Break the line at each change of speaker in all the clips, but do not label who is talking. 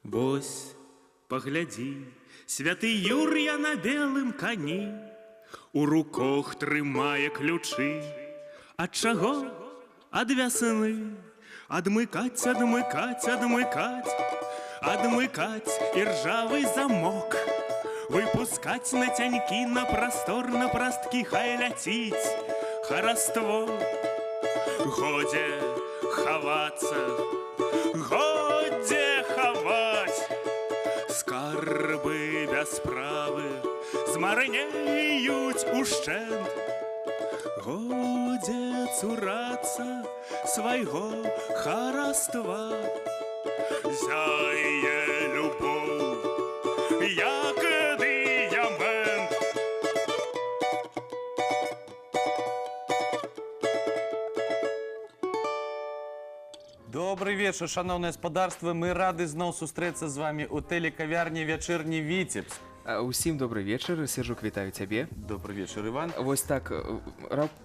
Вось, паглядзі, святы Юр'я на белым кані, у руках трымае ключы. Ад чаго? Ад вясны. Адмыкаць, адмыкаць, адмыкаць, адмыкаць іржавы замок. Выпускаць нацянькі на прастор, на прасткі, хай ляціць хараство. Годзе хавацца, годзе хаваць, скарбы без справы змарнеюць ушчэнт. Годзе цурацца свайго хараства. Зяе любоў, як дыямент.
Добры вечар, шаноўнае спадарства. Мы рады зноў сустрэцца з вамі ў тэлекавярні «Вячэрні Віцебск».
Усім добры вечар. Сержук, вітаю цябе.
Добры вечар, Іван.
Вось так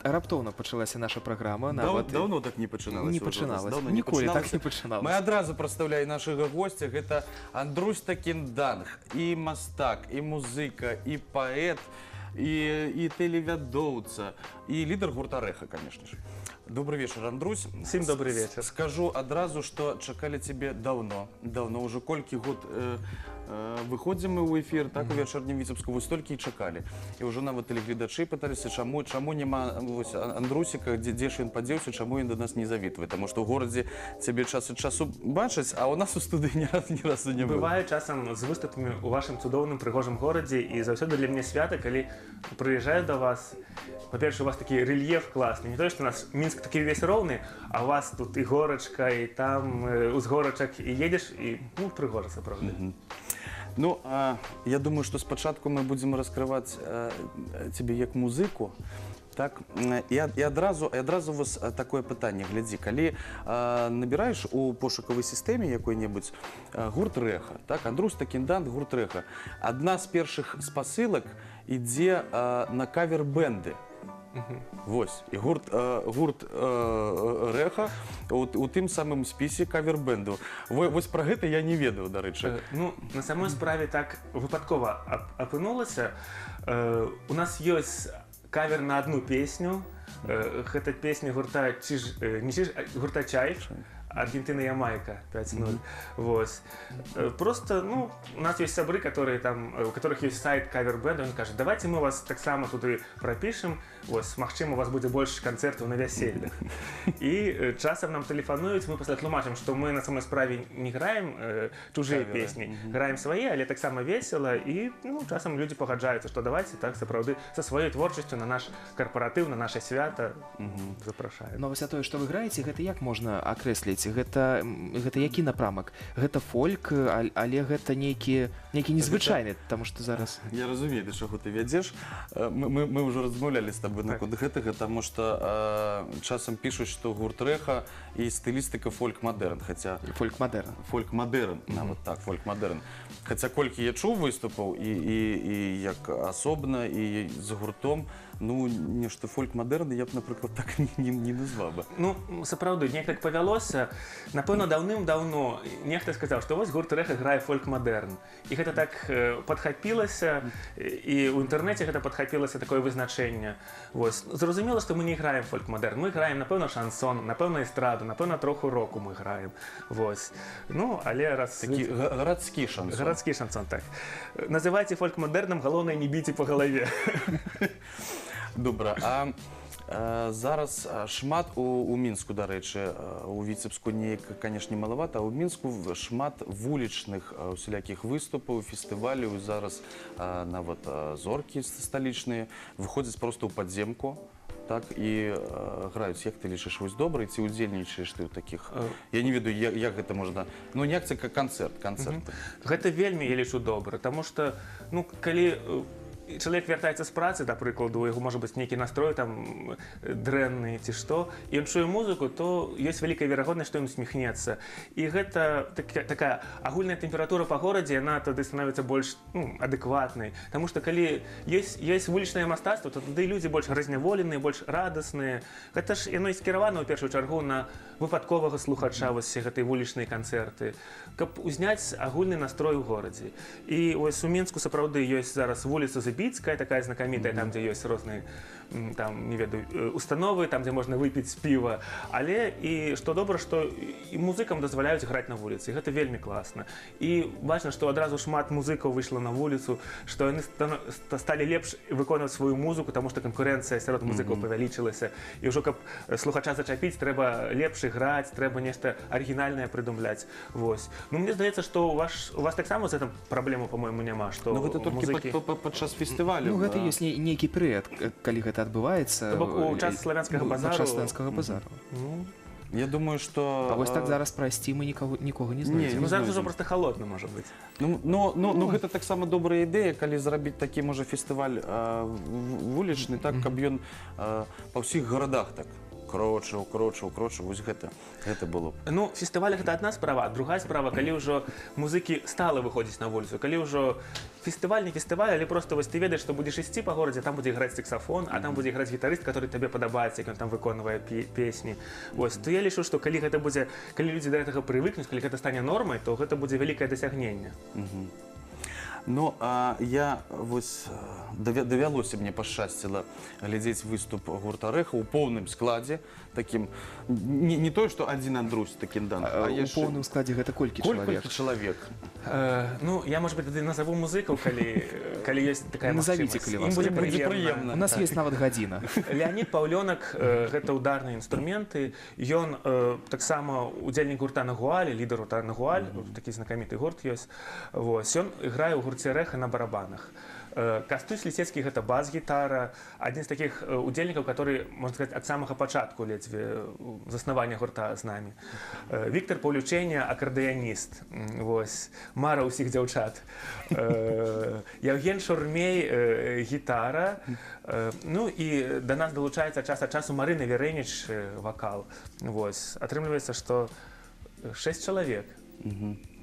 раптоўна пачалася наша праграма. Нават
Даўно так не пачыналася.
Не
ўжо.
пачыналася.
Даўно не
Ніколі так
пачыналася.
не пачыналася.
Мы адразу прадстаўляем нашага госця. Гэта Андрусь Такінданг, і мастак, і музыка, і паэт, і тэлевядоўца, і лідар гурта «Рэха», конечно же. Добры вечар, Андрусь.
Усім добры вечар.
Скажу адразу, што чакалі цябе даўно. Даўно, ўжо колькі год выходзім мы ў эфір, так, у «Вячэрнім Віцебску», вось столькі і чакалі. І ўжо нават тэлегледачы пыталіся, чаму няма, вось, Андрусіка, дзе ж ён падзеўся, чаму ён да нас не завітвае. Таму што ў горадзе цябе час ад часу бачаць, а ў нас у студыі ні разу не было.
Бываю часам з выступамі ў вашым цудоўным прыгожым горадзе, і заўсёды для мяне свята, калі прыязджаю да вас. Па-першае, у вас такі рэльеф класны. Не тое, што у нас Мінск такі ўвесь роўны, а у вас тут і горачка, і там узгорачак, і едзеш, і, ну, прыгожа сапраўды.
Я думаю, што спачатку мы будзем раскрываць цябе як музыку. Так, і адразу вось такое пытанне. Глядзі, калі набіраеш у пошукавай сістэме якой-небудзь гурт «Рэха», так, Андрусь Такінданг, гурт «Рэха», адна з першых спасылак ідзе на кавер-бэнды. Вось, і гурт «Рэха» у тым самым спісе кавер-бэнду. Вось пра гэта я не ведаў, дарэчы.
На самой справе так выпадкова апынулася. У нас ёсць кавер на одну песню. Гэта песня гурта Чиж, не Чиж, а гурта Чайф. Аргентина, Ямайка 5-0. Вось. Просто, ну, у нас есть сябры, которые там, у которых есть сайт кавер-бенда, он кажа, давайте мы вас таксама туды прапішем, вось, магчыма, у вас будзе больш канцэртаў на вяселлях. І часам нам тэлефануюць, мы пасля тлумачым, што мы на самой справе не граем чужыя
Каверы.
песні, граем свае, але таксама весела, і, ну, часам людзі пагаджаюцца, што давайте так сапраўды са сваёй творчасцю на наш карпаратыў, на наше свята запрашаем.
Ну, вось, а тое, што вы граеце, гэта як можна акрэсліць? Гэта які напрамак? Гэта фольк, але гэта нейкі незвычайны, таму што зараз...
Я разумею, да чаго ты вядзеш. Мы ўжо размаўлялі з табой наконт гэтага, таму што часам пішуць, што гурт «Рэха» і стылістыка фольк-мадэрн, хаця
Фольк-мадэрн.
Фольк-мадэрн, нават так, фольк-мадэрн. Хаця колькі я чуў выступаў і як асобна, і з гуртом, нешта фольк-мадэрн я б, напрыклад, так не назваў бы.
Сапраўды, неяк так павялося. Напэўна, даўным-даўно нехта сказаў, што вось гурт «Рэха» грае фольк-мадэрн. І гэта так падхапілася, і ў інтэрнэце гэта падхапілася такое вызначэнне. Вось. Зразумела, што мы не граем фольк-мадэрн. Мы граем, напэўна, шансон, напэўна, эстраду, напэўна, троху року мы граем. Вось. Ну, але раз
Такі гарадскі шансон.
Гарадскі шансон, так. Называйце фольк-мадэрнам, галоўнае, не біце па галаве.
Добра. А зараз шмат у Мінску, дарэчы, у Віцебску неяк, канешне, малавата, а ў Мінску шмат вулічных, усялякіх выступаў, фестываляў. Зараз нават зоркі сталічныя выходзяць проста ў падземку, так, і граюць. Як ты лічыш, вось добра, ці ўдзельнічаеш ты ў такіх? Я не ведаю, як гэта можна... Ну, не акцыя, как канцэрт, канцэрт.
Гэта вельмі, я лічу, добра, таму што, ну, калі чалавек вяртаецца з працы, да прыкладу, у яго можа быць нейкі настрой там дрэнны ці што, і ён чуе музыку, то ёсць вялікая верагоднасць, што ён усміхнецца. І гэта такая агульная тэмпература па горадзе, яна тады становіцца больш, ну, адэкватнай. Таму што калі ёсць вулічнае мастацтва, то тады людзі больш разняволеныя, больш радасныя. Гэта ж яно і скіравана ў першую чаргу на выпадковага слухача, вось усе гэтыя вулічныя канцэрты, каб узняць агульны настрой у горадзе. І вось у Мінску сапраўды ёсць зараз вуліца Зыбіцкая, такая знакамітая, там, дзе ёсць розныя там, не ведаю, установы, там, дзе можна выпіць піва. Але і што добра, што і музыкам дазваляюць граць на вуліцы. І гэта вельмі класна. І бачна, што адразу шмат музыкаў выйшла на вуліцу, што яны сталі лепш выконваць сваю музыку, таму што канкурэнцыя сярод музыкаў павялічылася. І ўжо каб слухача зачапіць, трэба лепш іграць, трэба нешта арыгінальнае прыдумляць. Вось. Ну, мне здаецца, што у вас таксама з гэтым праблему, по-моему, няма, што
Ну, гэта толькі
музыкі.
Падчас фестывалю.
Ну, гэта
да.
ёсць нейкі перыяд, калі гэта адбываецца.
То бок у час славянскага
Ну,
базару.
Падчас славянскага базару.
Ну,
Я думаю, што
А вось так зараз прайсці мы нікога не
Не,
знойдзем.
ну, зараз ужо
знойдзем.
просто халодна, можа быць.
Ну, гэта таксама добрая ідэя, калі зрабіць такі, можа, фестываль вулічны, так, каб ён па ўсіх гарадах так крочыў, крочыў, крочыў, вось гэта было б.
Ну, фестываль — гэта адна справа, а другая справа, калі ўжо музыкі стала выходзіць на вуліцу, калі ўжо фестываль не фестываль, але просто вось ты ведаеш, што будзеш ісці па горадзе, там будзе іграць саксафон, а там будзе іграць гітарыст, который табе падабаецца, як ён там выконвае песні. Вось, то я лічу, што калі гэта будзе, калі людзі да гэтага прывыкнуць, калі гэта стане нормай, то гэта будзе вялікае дасягненне.
Ну, а я вось давялося мне, пашчасціла глядзець выступ гурта «Рэха» ў поўным складзе, такім не той, што адзін Андрусь Такіндан,
А,
а
у
яшчэ
поўным складзе гэта колькі чалавек?
Колькі чалавек?
Ну, я, может быть, тады назову музыкаў, калі ёсць такая
Назавіце,
магчымасць.
калі
Ім
ласка.
будзе
Будзе
прыемна.
прыемна.
У нас ёсць нават гадзіна.
Леонид Паўлёнак, гэта ударныя інструменты. Ён таксама удзельнік гурта «Нагуаль», лідар гурта «Нагуаль», такі знакаміты гурт ёсць. Вось, ён іграе ў гурце «Рэха» на барабанах. Кастусь Лісецкі — гэта бас-гітара, адзін з такіх удзельнікаў, который, можна сказаць, ад самага пачатку ледзьве заснавання гурта з намі. Віктор Паўлючэння — акардэаніст, вось, мара ўсіх дзяўчат. Яўген Шурмей, гітара. Ну і да нас далучаецца час ад часу Марына Верэніч, вакал. Вось, атрымліваецца, што шэсць чалавек.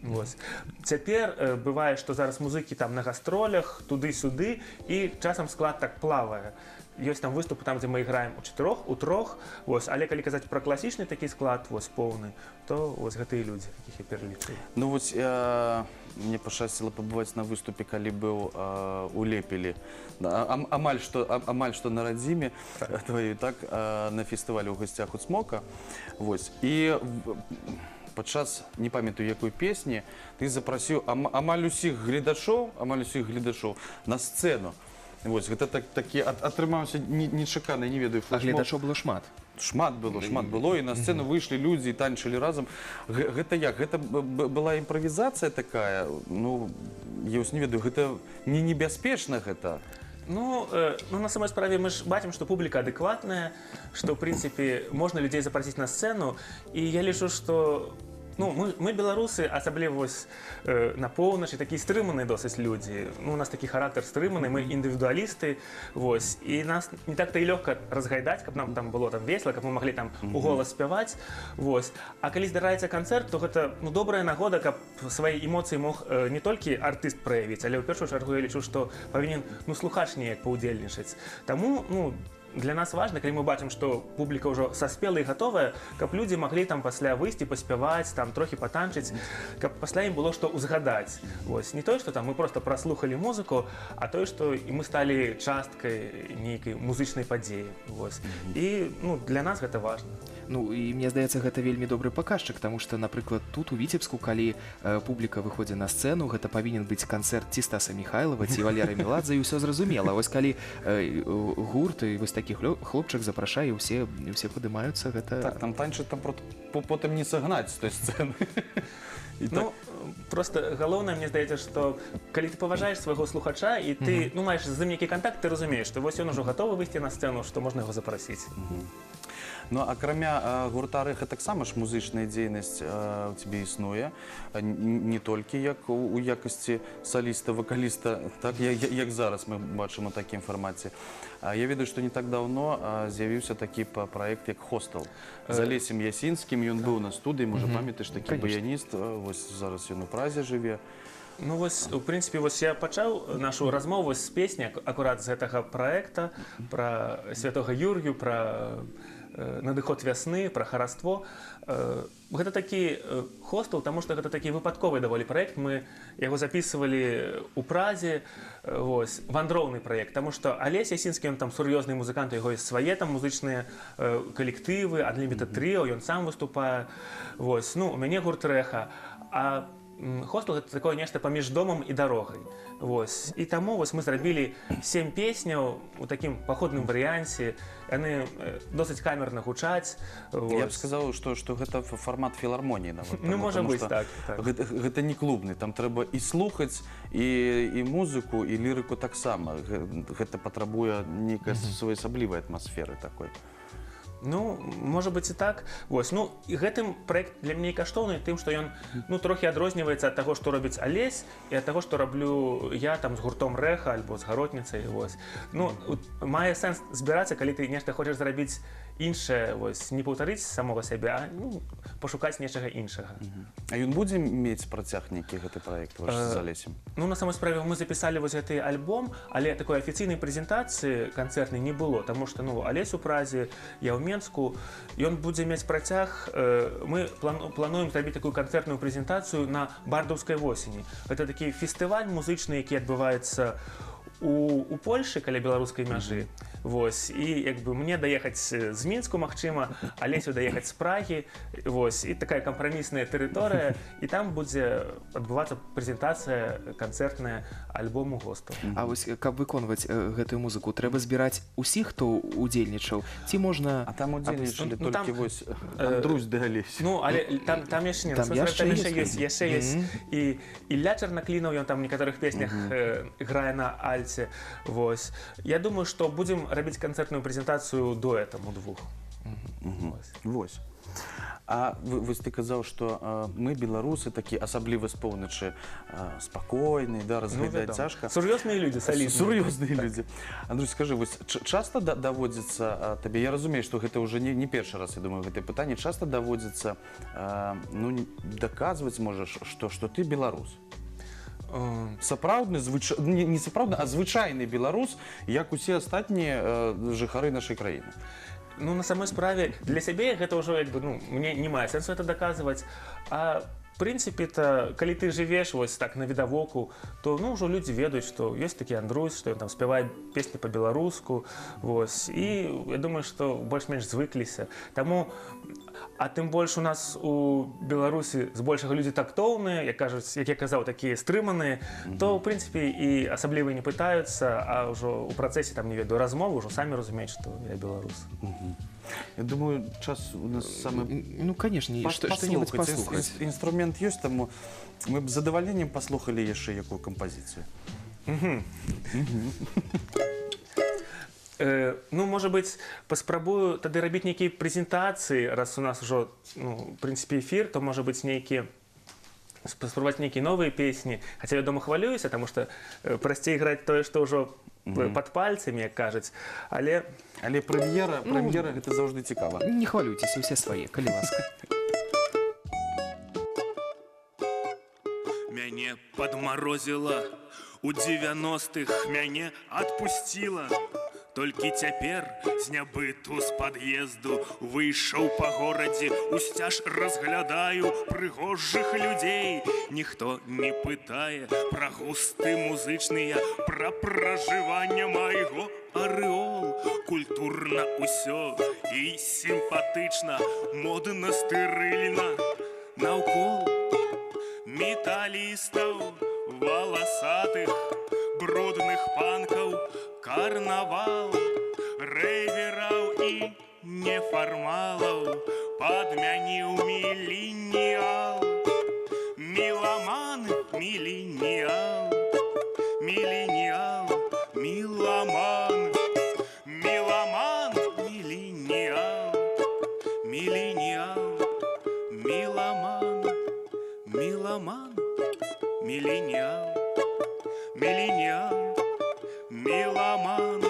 Вось. Цяпер бывае, што зараз музыкі там на гастролях, туды-сюды, і часам склад так плавае. Ёсць там выступы там, дзе мы іграем у чатырох, у трох, вось, але калі казаць пра класічны такі склад, вось, поўны, то вось гэтыя людзі, якіх я пералічыў.
Ну вось мне пашчасціла пабываць на выступе, калі быў у Лепелі. Да, амаль што на радзіме тваёй, так, на фестывале ў гасцях у Цмока. Вось. І падчас, не памятаю якой песні, ты запрасіў амаль усіх гледачоў на сцэну. Вось, гэта так, такі атрымаўся нечаканы, не ведаю,
А
флешмоб.
гледачоў было шмат.
Шмат было, і на сцэну выйшлі людзі і танчылі разам. Гэта як? Гэта была імправізацыя такая? Ну, я вось не ведаю, гэта не небяспечна гэта?
Ну, на самой справе мы ж бачым, што публіка адэкватная, што, в прынцыпе, можна людзей запрасіць на сцэну, і я лічу, што, ну, мы, беларусы, асабліва вось, на поўначы, такія стрыманыя досыць людзі. Ну, у нас такі характар стрыманы, мы індывідуалісты, вось, і нас не так-то і лёгка разгайдаць, каб нам там было там весела, каб мы маглі там у голас спяваць. Вось. А калі здараецца канцэрт, то гэта, ну, добрая нагода, каб свае эмоцыі мог не толькі артыст праявіць, але ў першую чаргу я лічу, што павінен, ну, слухач неяк паўдзельнічаць. Таму, ну, для нас важна, калі мы бачым, што публіка ўжо саспела і гатовая, каб людзі маглі там пасля выйсці, паспяваць, там трохі патанчыць, каб пасля ім было што ўзгадаць. Вось. Не тое, што там мы просто праслухалі музыку, а тое, што і мы сталі часткай нейкай музычнай падзеі. Вось. І, ну, для нас гэта важна.
Ну, і мне здаецца, гэта вельмі добры паказчык, таму што, напрыклад, тут у Віцебску, калі публіка выходзіць на сцэну, гэта павінен быць канцэрт ці Стаса Михайлова, ці Валеры Меладзе, і ўсё зразумела. Вось калі гурт і вось такі хлопчык запрашае, усе падымаюцца, гэта
Так, там танчыць, там потым не сагнаць з той сцэны. І
Ну, просто галоўнае, мне здаецца, што калі ты паважаеш свайго слухача і ты, ну, маеш з ім нейкі кантакт, ты разумееш, што вось ён ужо гатовы выйсці на сцэну, што можна яго запрасіць.
Ну, акрамя гурта «Рэха», таксама ж музычная дзейнасць у цябе існуе, не толькі як у якасці саліста, вакаліста, так, як зараз мы бачым у такім фармаце. Я ведаю, што не так даўно з'явіўся такі праект, як «Хостел». З Алесем Ясінскім, ён быў на студыі, можа, памятаеш, такі
Конечно.
баяніст, вось зараз ён у Празе жыве.
Ну вось, у прынцыпе, вось я пачаў нашу размову з песні акурат з гэтага праекта пра святога Юр'ю, пра надыход вясны, пра хараство. Гэта такі «Хостел», таму што гэта такі выпадковы даволі праект. Мы яго записывалі ў Празе, вось, вандроўны праект, таму што Алесь Ясінскі, ён там сур'ёзны музыкант, у яго ёсць свае там музычныя калектывы, Unlimited Trio, ён сам выступае. Вось, ну, у мяне гурт «Рэха», а «Хостел» гэта такое нешта паміж домам і дарогай. Вось. І таму вось мы зрабілі сем песняў у такім паходным варыянце. Яны досыць камерна гучаць.
Я б
Вось.
сказаў, што гэта фармат філармоніі нават.
Ну, можа
таму
быць,
што
так.
Гэта не клубны, там трэба і слухаць, і музыку, і лірыку таксама. Гэта патрабуе нейкай своеасаблівай атмасферы такой.
Ну, можа быць, і так. Вось, ну, і гэтым праект для мяне і каштоўны тым, што ён, ну, трохі адрозніваецца ад таго, што робіць Алесь, і ад таго, што раблю я там з гуртом «Рэха» альбо з «Гаротніцай». Вось. Ну, мае сэнс збірацца, калі ты нешта хочаш зрабіць іншае, вось, не паўтарыць самога сябе, а, ну, пашукаць нечага іншага.
А ён будзе мець працяг нейкі, гэты праект ваш з Алесем?
Ну, на самой справе, мы запісалі вось гэты альбом, але такой афіцыйнай прэзентацыі канцэртнай не было, таму што, ну, Алесь у Празе, я ў Менску. Ён будзе мець працяг. Мы плануем зрабіць такую канцэртную прэзентацыю на Бардаўскай восені. Гэта такі фестываль музычны, які адбываецца у Польшы каля беларускай мяжы. Вось, і як бы мне даехаць з Мінску, магчыма, Алесю даехаць з Прагі. Вось, і такая кампрамісная тэрыторыя, і там будзе адбывацца прэзентацыя канцэртная альбому «Хостел».
А вось каб выконваць гэтую музыку, трэба збіраць усіх, хто удзельнічаў, ці можна?
А там удзельнічалі
Ну,
толькі
там,
вось Андрусь ды Алесь.
Ну, але там яшчэ не,
Там
на самой
яшчэ
справе, там
ёсць
яшчэ ёсць, яшчэ ёсць і Ілля Чарнаклінаў, ён там у некаторых песнях грае на альце. Вось. Я думаю, што будзем рабіць канцэртную прэзентацыю дуэтам удвух. Вось.
Вось. А вось ты казаў, што мы, беларусы, такі, асабліва з поўначы, спакойны, да, разглядаць
вядома.
цяжка.
Сур'ёзныя людзі, салідныя.
Сур'ёзныя людзі. Андрусь, скажы, вось часта даводзіцца табе, я разумею, што гэта ўжо не першы раз, я думаю, гэтае пытанне, часта даводзіцца ну, даказваць, можаш, што ты беларус? Сапраўдны, не сапраўдны, а звычайны беларус, як усе астатнія жыхары нашай краіны.
Ну, на самой справе, для сябе гэта ўжо як бы, ну, мне не мае сэнсу это даказваць. А в прынцыпе-то, калі ты жывеш вось так на відавоку, то, ну, ўжо людзі ведаюць, што ёсць такі Андрусь, што ён там спявае песні па-беларуску. Вось. І я думаю, што больш-менш звыкліся. Таму, а тым больш у нас у Беларусі збольшага людзі тактоўныя, як кажуць, як я казаў, такія стрыманыя, то, ў прынцыпе, і асабліва не пытаюцца, а ўжо ў працэсе там, не ведаю, размовы ўжо самі разумеюць, што я беларус.
Я думаю, час у нас самы
Ну, конечно, что-нибудь
паслухаць.
Паслухаць.
Інструмент ёсць, таму мы б з задавальненнем паслухалі яшчэ якую кампазіцыю.
Ну, можа быць, паспрабую тады рабіць нейкія прэзентацыі, раз у нас ужо, ну, в прынцыпе, эфір, то, можа быць, нейкія паспрабаваць нейкія новыя песні. Хаця, вядома, хвалююся, таму што прасцей граць тое, што ўжо пад пальцамі, як кажуць. Але
Але прэм'ера гэта заўжды цікава.
Не хвалюйцеся, усе свае, калі ласка.
Мяне падмарозіла у 90-х, мяне адпусціла. Толькі цяпер з нябыту, з пад'езду выйшаў, па горадзе усцяж разглядаю прыгожых людзей. Ніхто не пытае пра густы музычныя, пра пражыванне майго арэол. Культурна ўсё і сімпатычна, модна, стэрыльна наўкол. Металістаў, валасатых, брудных панкаў, карнавал, рэйвераў і нефармалаў падмяніў міленіал. Меламан, міленіал, міленіал, меламан, меламан, міленіал. Меломан, миллениал, миллениал, меломан,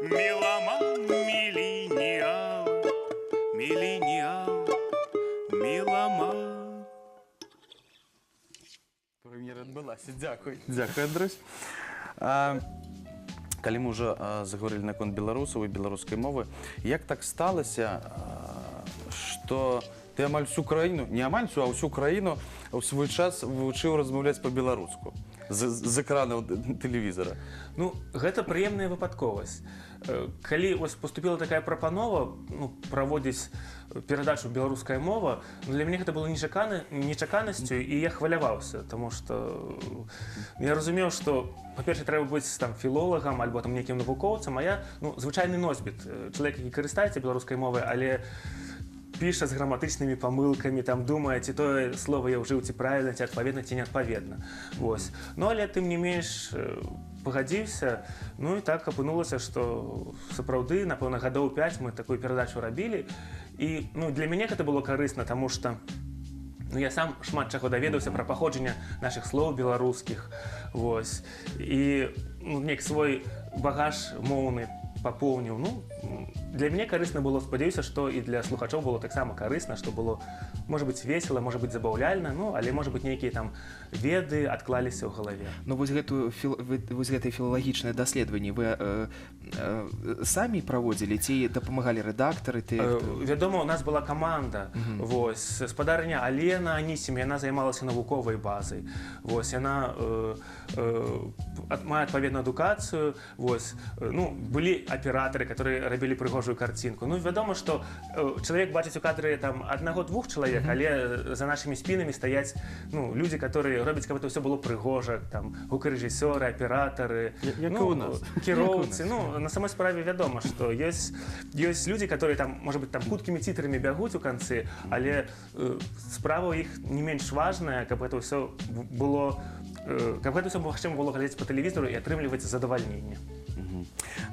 меломан, миллениал, миллениал, меломан.
Прэм'ера адбылася. Дзякуй. Дзякуй, Андрусь. Калі мы ўжо загаварылі наконт беларусаў і беларускай мовы, як так сталася, што ты амаль всю краіну, не амаль всю, а ўсю краіну ў свой час вывучыў размаўляць па-беларуску з экранаў тэлевізара?
Ну, гэта прыемная выпадковасць. Калі вось поступила такая прапанова, ну, праводзіць перадачу «Беларуская мова», ну, для мяне гэта было нечаканасцю, і я хваляваўся, таму што я разумеў, што, па-першае, трэба быць там філолагам альбо там нейкім навукоўцам, а я, ну, звычайны носьбіт, чалавек, які карыстаецца беларускай мовай, але піша з граматычнымі памылкамі, там думае, ці тое слово я ўжыў, ці правільна, ці адпаведна, ці неадпаведна. Вось. Ну, але тым не менш пагадзіўся. Ну і так апынулася, што сапраўды, напэўна, гадоў 5 мы такую перадачу рабілі. І, ну, для мяне гэта было карысна, таму што, ну, я сам шмат чаго даведаўся пра паходжанне нашых слоў беларускіх. Вось. І, ну, неяк свой багаж моўны папоўніў. Ну, для мяне карысна было, спадзяюся, што і для слухачоў было таксама карысна, што было, можа быць, весела, можа быць, забаўляльна, ну, але, можа быць, нейкія там веды адклаліся ў галаве.
Ну, вось гэтае філалагічнае даследаванне вы самі праводзілі ці дапамагалі рэдактары? Ты,
Вядома, у нас была каманда. Вось, спадарыня Алена Анісім, яна займалася навуковай базай. Вось, яна мае адпаведную адукацыю. Вось, ну, былі аператары, которые рабілі прыгожую карцінку. Ну, вядома, што чалавек бачыць у кадры там аднаго-двух чалавек, але за нашымі спінамі стаяць, ну, людзі, которые робяць, каб это ўсё было прыгожа, там гукарэжысёры, аператары,
Як
ну,
і у нас.
кіроўцы. Ну, на самой справе вядома, што ёсць людзі, которые там, можа быць, там хуткімі тытрамі бягуць у канцы, але справа ў іх не менш важная, каб гэта ўсё было, каб гэта ўсё магчыма было глядзець па тэлевізару і атрымліваць задавальненне.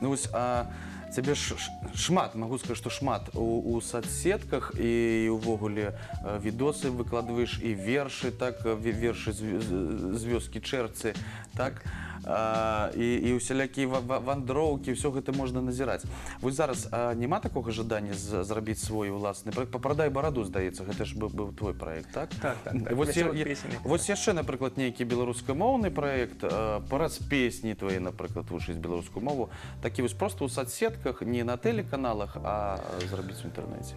Ну вось, а цябе ж шмат, магу сказаць, што шмат у сацсетках і ўвогуле відосы выкладваеш і вершы, так, вершы з вёскі Чэрцы, так, і ўсялякія вандроўкі, ўсё гэта можна назіраць. Вось зараз няма такога жадання зрабіць свой уласны праект? «Папрадай бараду», здаецца, гэта ж быў твой праект, так?
Так.
Вось,
Вясёлых песень.
Вось яшчэ, напрыклад, нейкі беларускамоўны праект, праз песні твае, напрыклад, вучыць беларускую мову, такі вось просто ў сацсетках, не на тэлеканалах, а зрабіць у інтэрнэце.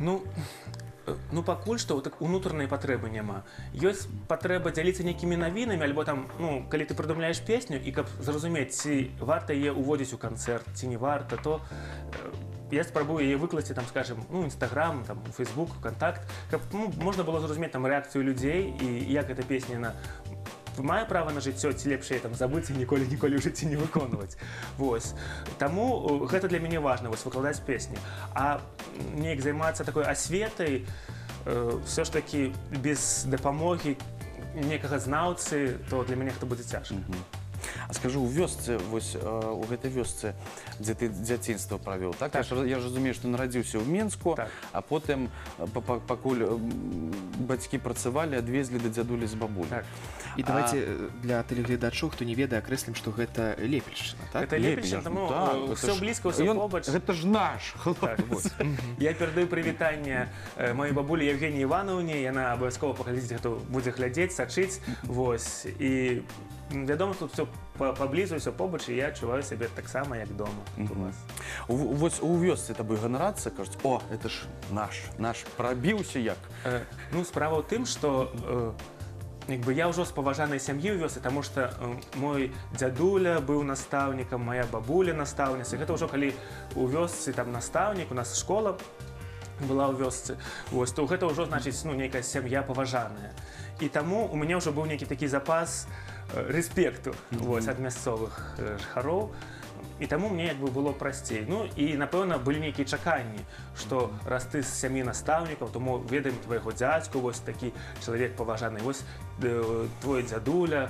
Ну, пакуль што так унутранай патрэбы няма. Ёсць патрэба дзяліцца нейкімі навінамі, альбо там, ну, калі ты прыдумляеш песню і каб зразумець, ці варта яе ўводзіць у канцэрт, ці не варта, то я спрабую яе выкласці там, скажем, ну, Інстаграм, там, у Фейсбук, Контакт, каб, ну, можна было зразумець там рэакцыю людзей і як эта песня на мае права на жыццё, ці лепш яе там забыць і ніколі ніколі ў жыцці не выконваць. Вось. Таму гэта для мяне важна, вось, выкладаць песні. А неяк займацца такой асветай, ўсё ж такі без дапамогі некага знаўцы, то для мяне гэта будзе цяжка.
А скажы, у вёсцы, вось, у гэтай вёсцы, дзе ты дзяцінства правёў, так?
Так.
Я ж разумею, што нарадзіўся ў Менску,
Так.
а потым, пакуль бацькі працавалі, адвезлі да дзядулі з бабулі.
Так.
І давайте для тэлегледачоў, хто не ведае, акрэслім, што гэта Лепельшчына, так?
Гэта Лепельшчына, таму,
так, гэта
ўсё
ж
блізка, ўсё побач.
Гэта ж наш
Так,
хлопец.
Я перадаю прывітанне маёй бабулі Евгеніі Іванаўне, яна абавязкова паглядзіць гэту, будзе глядзець, сачыць. Вось. І вядома, тут всё паблізу, всё побач, і я адчуваю сябе таксама, як дома тут у вас.
Вось у вёсцы табой ганарацца, кажуць: «О, это ж наш прабіўся як».
Ну, справа ў тым, што як бы я ўжо з паважанай сям'і ў вёсцы, таму што мой дзядуля быў настаўнікам, моя бабуля настаўніца. Гэта ўжо калі у вёсцы там настаўнік, у нас школа была ў вёсцы, вось, то гэта ўжо значыць, ну, нейкая сям'я паважаная. І таму у мяне ўжо быў нейкі такі запас рэспекту, вось, ад мясцовых жыхароў. І таму мне як бы было прасцей. Ну і, напэўна, былі нейкія чаканні, што раз ты з сям'і настаўнікаў, то мы ведаем твайго дзядзьку, вось такі чалавек паважаны, вось, твой дзядуля,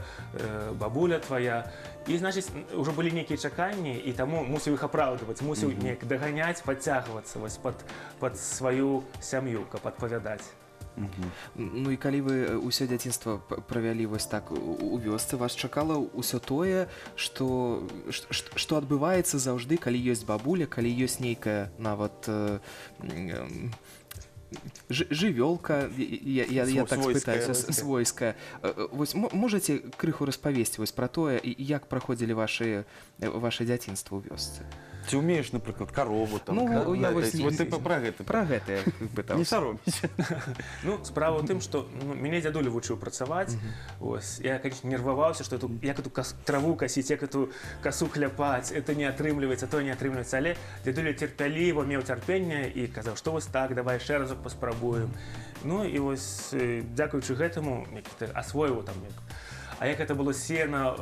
бабуля твая. І, значыць, ўжо былі нейкія чаканні, і таму мусіў іх апраўдваць, мусіў неяк даганяць, падцягвацца вось пад сваю сям'ю, каб адпавядаць.
Ну і калі вы ўсё дзяцінства правялі вось так у вёсцы, вас чакала ўсё тое, што адбываецца заўжды, калі ёсць бабуля, калі ёсць нейкая нават жывёлка, я так
Свойская.
спытаюся, свойская. Вось можаце крыху распавесці вось пра тое, як праходзілі ваша дзяцінства ў вёсцы?
Ці ўмееш, напрыклад, карову там?
Ну, я вось
вот ты пра гэта.
Пра гэта я
Не
пытаўся.
саромейся.
Ну, справа ў тым, што, ну, мяне дзядуля вучыў працаваць. Ось, я, конечно, нерваваўся, што эту, як эту траву касіць, як эту касу хляпаць, это не атрымліваецца, то не атрымліваецца. Але дзядуля цярпяліва меў цярпенне і казаў, што вось так, давай яшчэ разок паспрабуем. Ну і вось, дзякуючы гэтаму, як ты асвоіў там, як, а як это было сена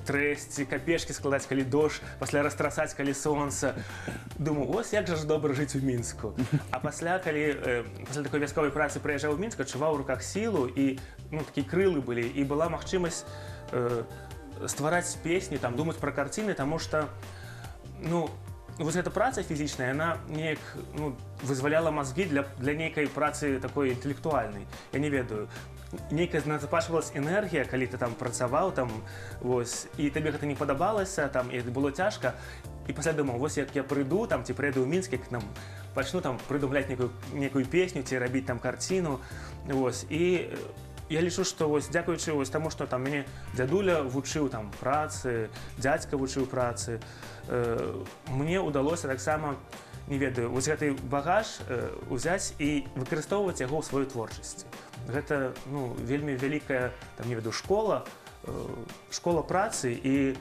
трэсці, капешкі складаць, калі дождж, пасля растрасаць, калі сонца. Думаю, ось як жа ж добра жыць у Мінску. А пасля, калі пасля такой вясковай працы прыязджаў у Мінск, адчуваў у руках сілу і, ну, такія крылы былі, і была магчымасць ствараць песні, там, думаць пра карціны, таму што, ну, вось гэта праца фізічная, яна неяк, ну, вызваляла мазгі для нейкай працы такой інтэлектуальнай. Я не ведаю. Нейкая назапашвалась энергія, калі ты там працаваў, там, вось, і табе гэта не падабалася, там, і было цяжка. І пасля думаў, вось як я прыйду, там, ці прыйду ў Мінск, як там, пачну там прыдумляць некую песню, ці рабіць там карціну. Вось, і я лічу, што вось, дзякуючы вось таму, што там мяне дзядуля вучыў там працы, дзядзька вучыў працы, мне ўдалося таксама, не ведаю, вось гэты багаж узяць і выкарыстоўваць яго ў сваёй творчасці. Гэта, ну, вельмі вялікая, там, не ведаю, школа працы і,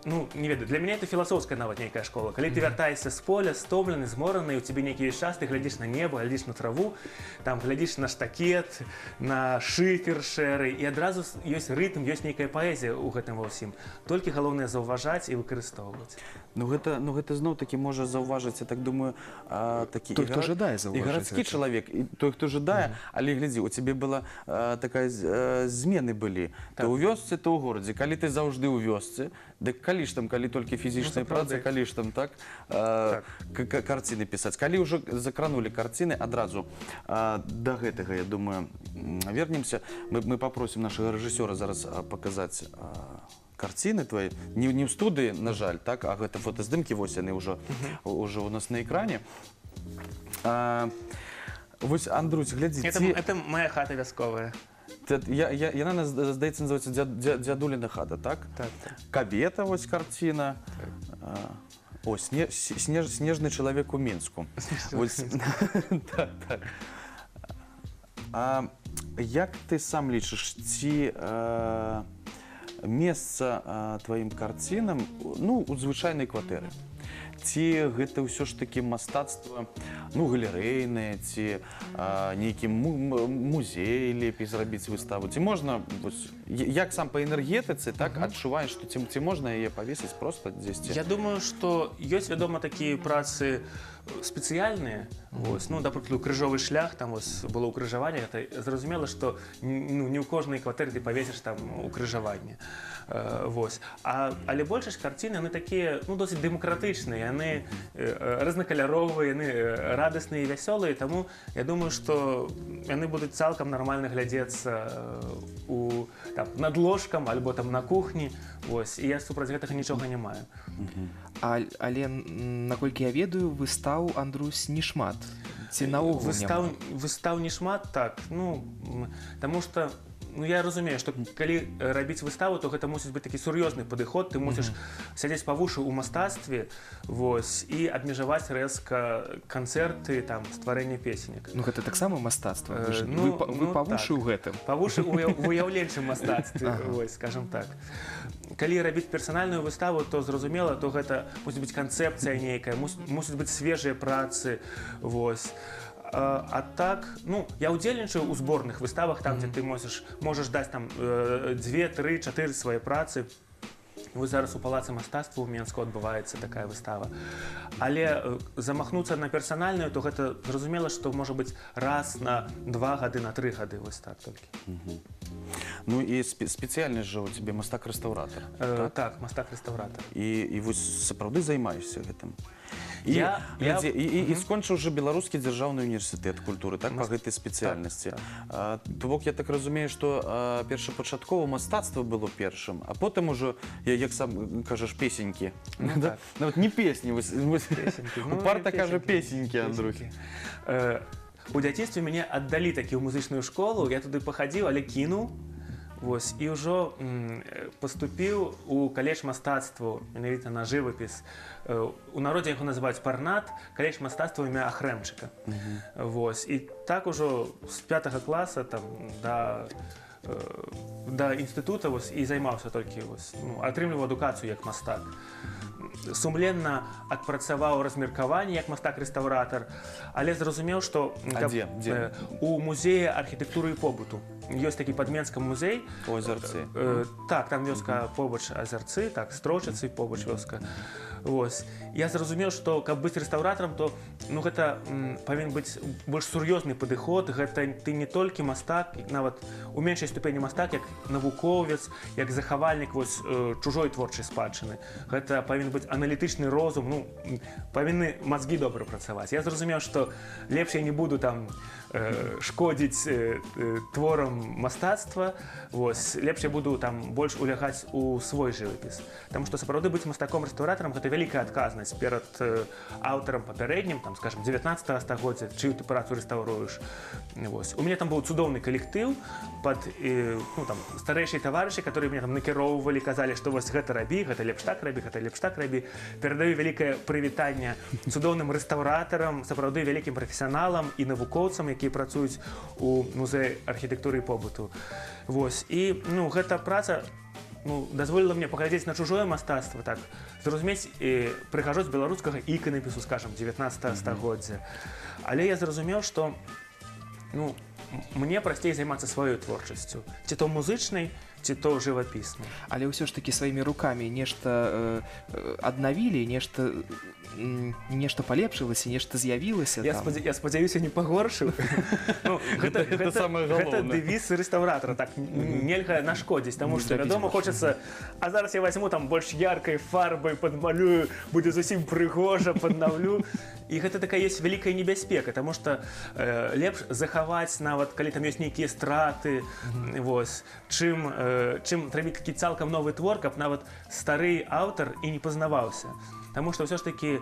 ну, не ведаю, для мяне это філасофская нават нейкая школа. Калі ты вяртаешся з поля, стомлены, змораны, у цябе нейкі ёсць час, ты глядзіш на неба, глядзіш на траву, там глядзіш на штакет, на шыфер шэры, і адразу ёсць рытм, ёсць нейкая паэзія ў гэтым ва ўсім. Толькі галоўнае заўважаць і выкарыстоўваць.
Ну гэта зноў-такі можа заўважыць, я так думаю, такі
Той, хто жадае
і
заўважыць
гарадскі
гэта.
чалавек, і той, хто жадае, але глядзі, у цябе была такая змены былі. То ў вёсцы, то ў горадзе. Калі ты заўжды ў вёсцы, дык калі ж там, калі толькі фізічная
Ну, сапраўды.
праца, калі ж там так, карціны пісаць. Калі ўжо закранулі карціны, адразу да гэтага, я думаю, вернемся. Мы папросім нашага рэжысёра зараз паказаць карціны твои. Не ў студыі, на жаль, так, а гэта фотаздымкі, вось яны ўжо у нас на экране. Вось, Андрусь, глядзі,
Это, это моя хата вясковая.
Яна, здаецца, называецца «Дзядуліна хата», так?
Так.
«Кабета», вось карціна. О, «Снежны чалавек у Мінску». Вось, так. А як ты сам лічыш, ці месца тваім карцінам, ну, у звычайнай кватэры? Ці гэта ўсё ж такі мастацтва, ну, галерэйнае, ці нейкі музей лепей зрабіць выставу? Ці можна, вось, як сам па энергетыцы, так, адчуваеш, што ці можна яе павесіць проста дзесьці?
Я думаю, што ёсць, вядома, такія працы спецыяльныя. Вось, ну, напрыклад, «Крыжовы шлях», там вось было укрыжаванне, гэта зразумела, што ну, не ў кожнай кватэры ты павесіш там укрыжаванне. Вось. Але большасць карцін, яны такія, ну, досыць дэмакратычныя, яны разнакаляровыя, яны радасныя і вясёлыя, таму я думаю, што яны будуць цалкам нармальна глядзецца там, над ложкам альбо там на кухні. Вось. І я супраць гэтага нічога не маю.
Але, наколькі я ведаю, выстаў, Андрусь, не шмат. Ці наогул
Выстаў,
няма?
выстаў не шмат, так, ну, таму што, ну, я разумею, што калі рабіць выставу, то гэта мусіць быць такі сур'ёзны падыход, ты мусіш сядзець па вушы ў мастацтве, вось, і абмежаваць рэзка канцэрты, там, стварэнне песенек.
Ну, гэта таксама мастацтва. Вы, ж,
Ну,
вы
ну,
па вушы
так.
ў гэтым.
Па вушы ў уяўленчым мастацтве, вось, скажем так. Калі рабіць персанальную выставу, то зразумела, то гэта мусіць быць канцэпцыя нейкая, мусіць быць свежыя працы, вось. А так, ну, я ўдзельнічаю ў зборных выставах, там, дзе ты можаш даць там дзве, тры, чатыры свае працы. Вось зараз у Палацы мастацтва ў Менску адбываецца такая выстава. Але замахнуцца на персанальную, то гэта зразумела, што можа быць раз на 2 гады, на 3 гады, вось так толькі.
Ну і спецыяльнасць жа у цябе мастак-рэстаўратар.
Так, мастак-рэстаўратар.
І вось сапраўды займаешся гэтым. І, глядзі, і скончыў жа Беларускі дзяржаўны універсітэт культуры, так, па гэтай спецыяльнасці.
Так.
То бок я так разумею, што першапачаткова мастацтва было першым, а потым ужо, як сам кажаш, песенькі.
Ну,
Да?
так.
Нават не песні, вось,
Песенькі. Ну,
упарта
і
кажа
песенькі.
песенькі, Андрусь.
У дзяцінстве мяне аддалі такі ў музычную школу, я туды пахадзіў, але кінуў. Вось, і ўжо паступіў у каледж мастацтву, менавіта на жывапіс. У народзе яго называюць Парнат, каледж мастацтва імя Ахрэмчыка. Вось, і так ужо з пятага класа там да інстытута, вось, і займаўся толькі, вось, ну, атрымліваў адукацыю як мастак. Сумленна адпрацаваў размеркаванне як мастак-рэстаўратар, але зразумеў, што
А дзе? Дзе?
У музеі архітэктуры і побыту. Ёсць такі пад Менскам музей.
У Азярцы.
Так, там вёска побач Азярцы, так, Строчыцы побач вёска. Вось. Я зразумеў, што каб быць рэстаўратарам, то, ну, гэта павінен быць больш сур'ёзны падыход, гэта ты не толькі мастак, нават у меншай ступені мастак, як навуковец, як захавальнік, вось, чужой творчай спадчыны. Гэта павінен быць аналітычны розум, ну, павінны мазгі добра працаваць. Я зразумеў, што лепш я не буду там шкодзіць творам мастацтва, вось, лепш я буду там больш улягаць у свой жывапіс. Таму што сапраўды быць мастаком-рэстаўратарам — гэта вялікая адказнасць перад аўтарам папярэднім, там, скажем, 19 стагоддзя, чыю ты працу рэстаўруеш. Вось. У мяне там быў цудоўны калектыў пад ну, там, старэйшыя таварышы, которые мяне там накіроўвалі, казалі, што вось гэта рабі, гэта лепш так рабі, гэта лепш так рабі. Перадаю вялікае прывітанне цудоўным рэстаўратарам, сапраўды вялікім прафесіяналам і навукоўцам, якія працуюць у музеі архітэктуры і побыту. Вось. І, ну, гэта праца, ну, дазволіла мне паглядзець на чужое мастацтва, так, зразумець прыгажосць беларускага іканапісу, скажем, 19 стагоддзя. Але я зразумеў, што, ну, мне прасцей займацца сваёй творчасцю, ці то музычнай, ці то жывапіснай.
Але ўсё ж такі сваімі рукамі нешта аднавілі, нешта палепшылася, нешта з'явілася
Я,
там.
Я спадзяюся, не пагоршыў. Ну,
Гэта самае
гэта
галоўнае.
дэвіз рэстаўратара, так, нельга нашкодзіць, таму
Не
што,
зрабіць
вядома,
больш.
хочацца, а зараз я возьму там больш яркай фарбай падмалюю, будзе зусім прыгожа, паднаўлю. І гэта такая ёсць вялікая небяспека, таму што лепш захаваць, нават калі там ёсць нейкія страты, вось, чым зрабіць такі цалкам новы твор, каб нават стары аўтар і не пазнаваўся. Таму што ўсё ж такі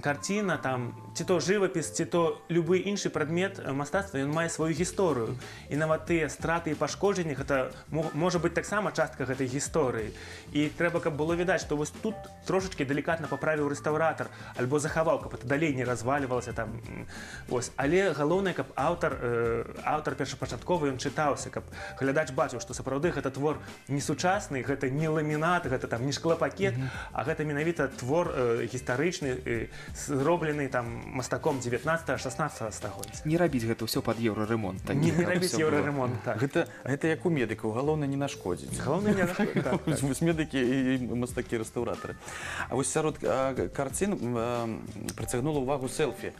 карціна там, ці то жывапіс, ці то любы іншы прадмет мастацтва, ён мае сваю гісторыю. І нават тыя страты і пашкоджанні — гэта можа быць таксама частка гэтай гісторыі. І трэба, каб было відаць, што вось тут трошачкі далікатна паправіў рэстаўратар альбо захаваў, каб это далей не развальвалася там. Ось. Але галоўнае, каб аўтар першапачатковы, ён чытаўся, каб глядач бачыў, што сапраўды гэта твор не сучасны, гэта не ламінат, гэта там не шклопакет, а гэта менавіта твор гістарычны, зроблены там мастаком 19-16 стагоддзя.
Не рабіць гэта ўсё пад еўрарэмонт. Такі,
Не
каб
рабіць
усё было.
еўрарэмонт, так.
Гэта як у медыкаў, галоўнае не нашкодзіць.
Галоўнае не нашкодзіць, так.
Вось медыкі і мастакі-рэстаўратары. А вось сярод карцін прыцягнула ўвагу сэлфі.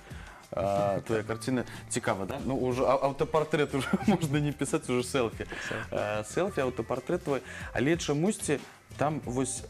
Твоя карціна цікава, да? Ну, уже аўтапартрэт уже можна не пісаць, уже сэлфі. Сэлфі, аўтапартрэт твой. Але чамусьці там вось,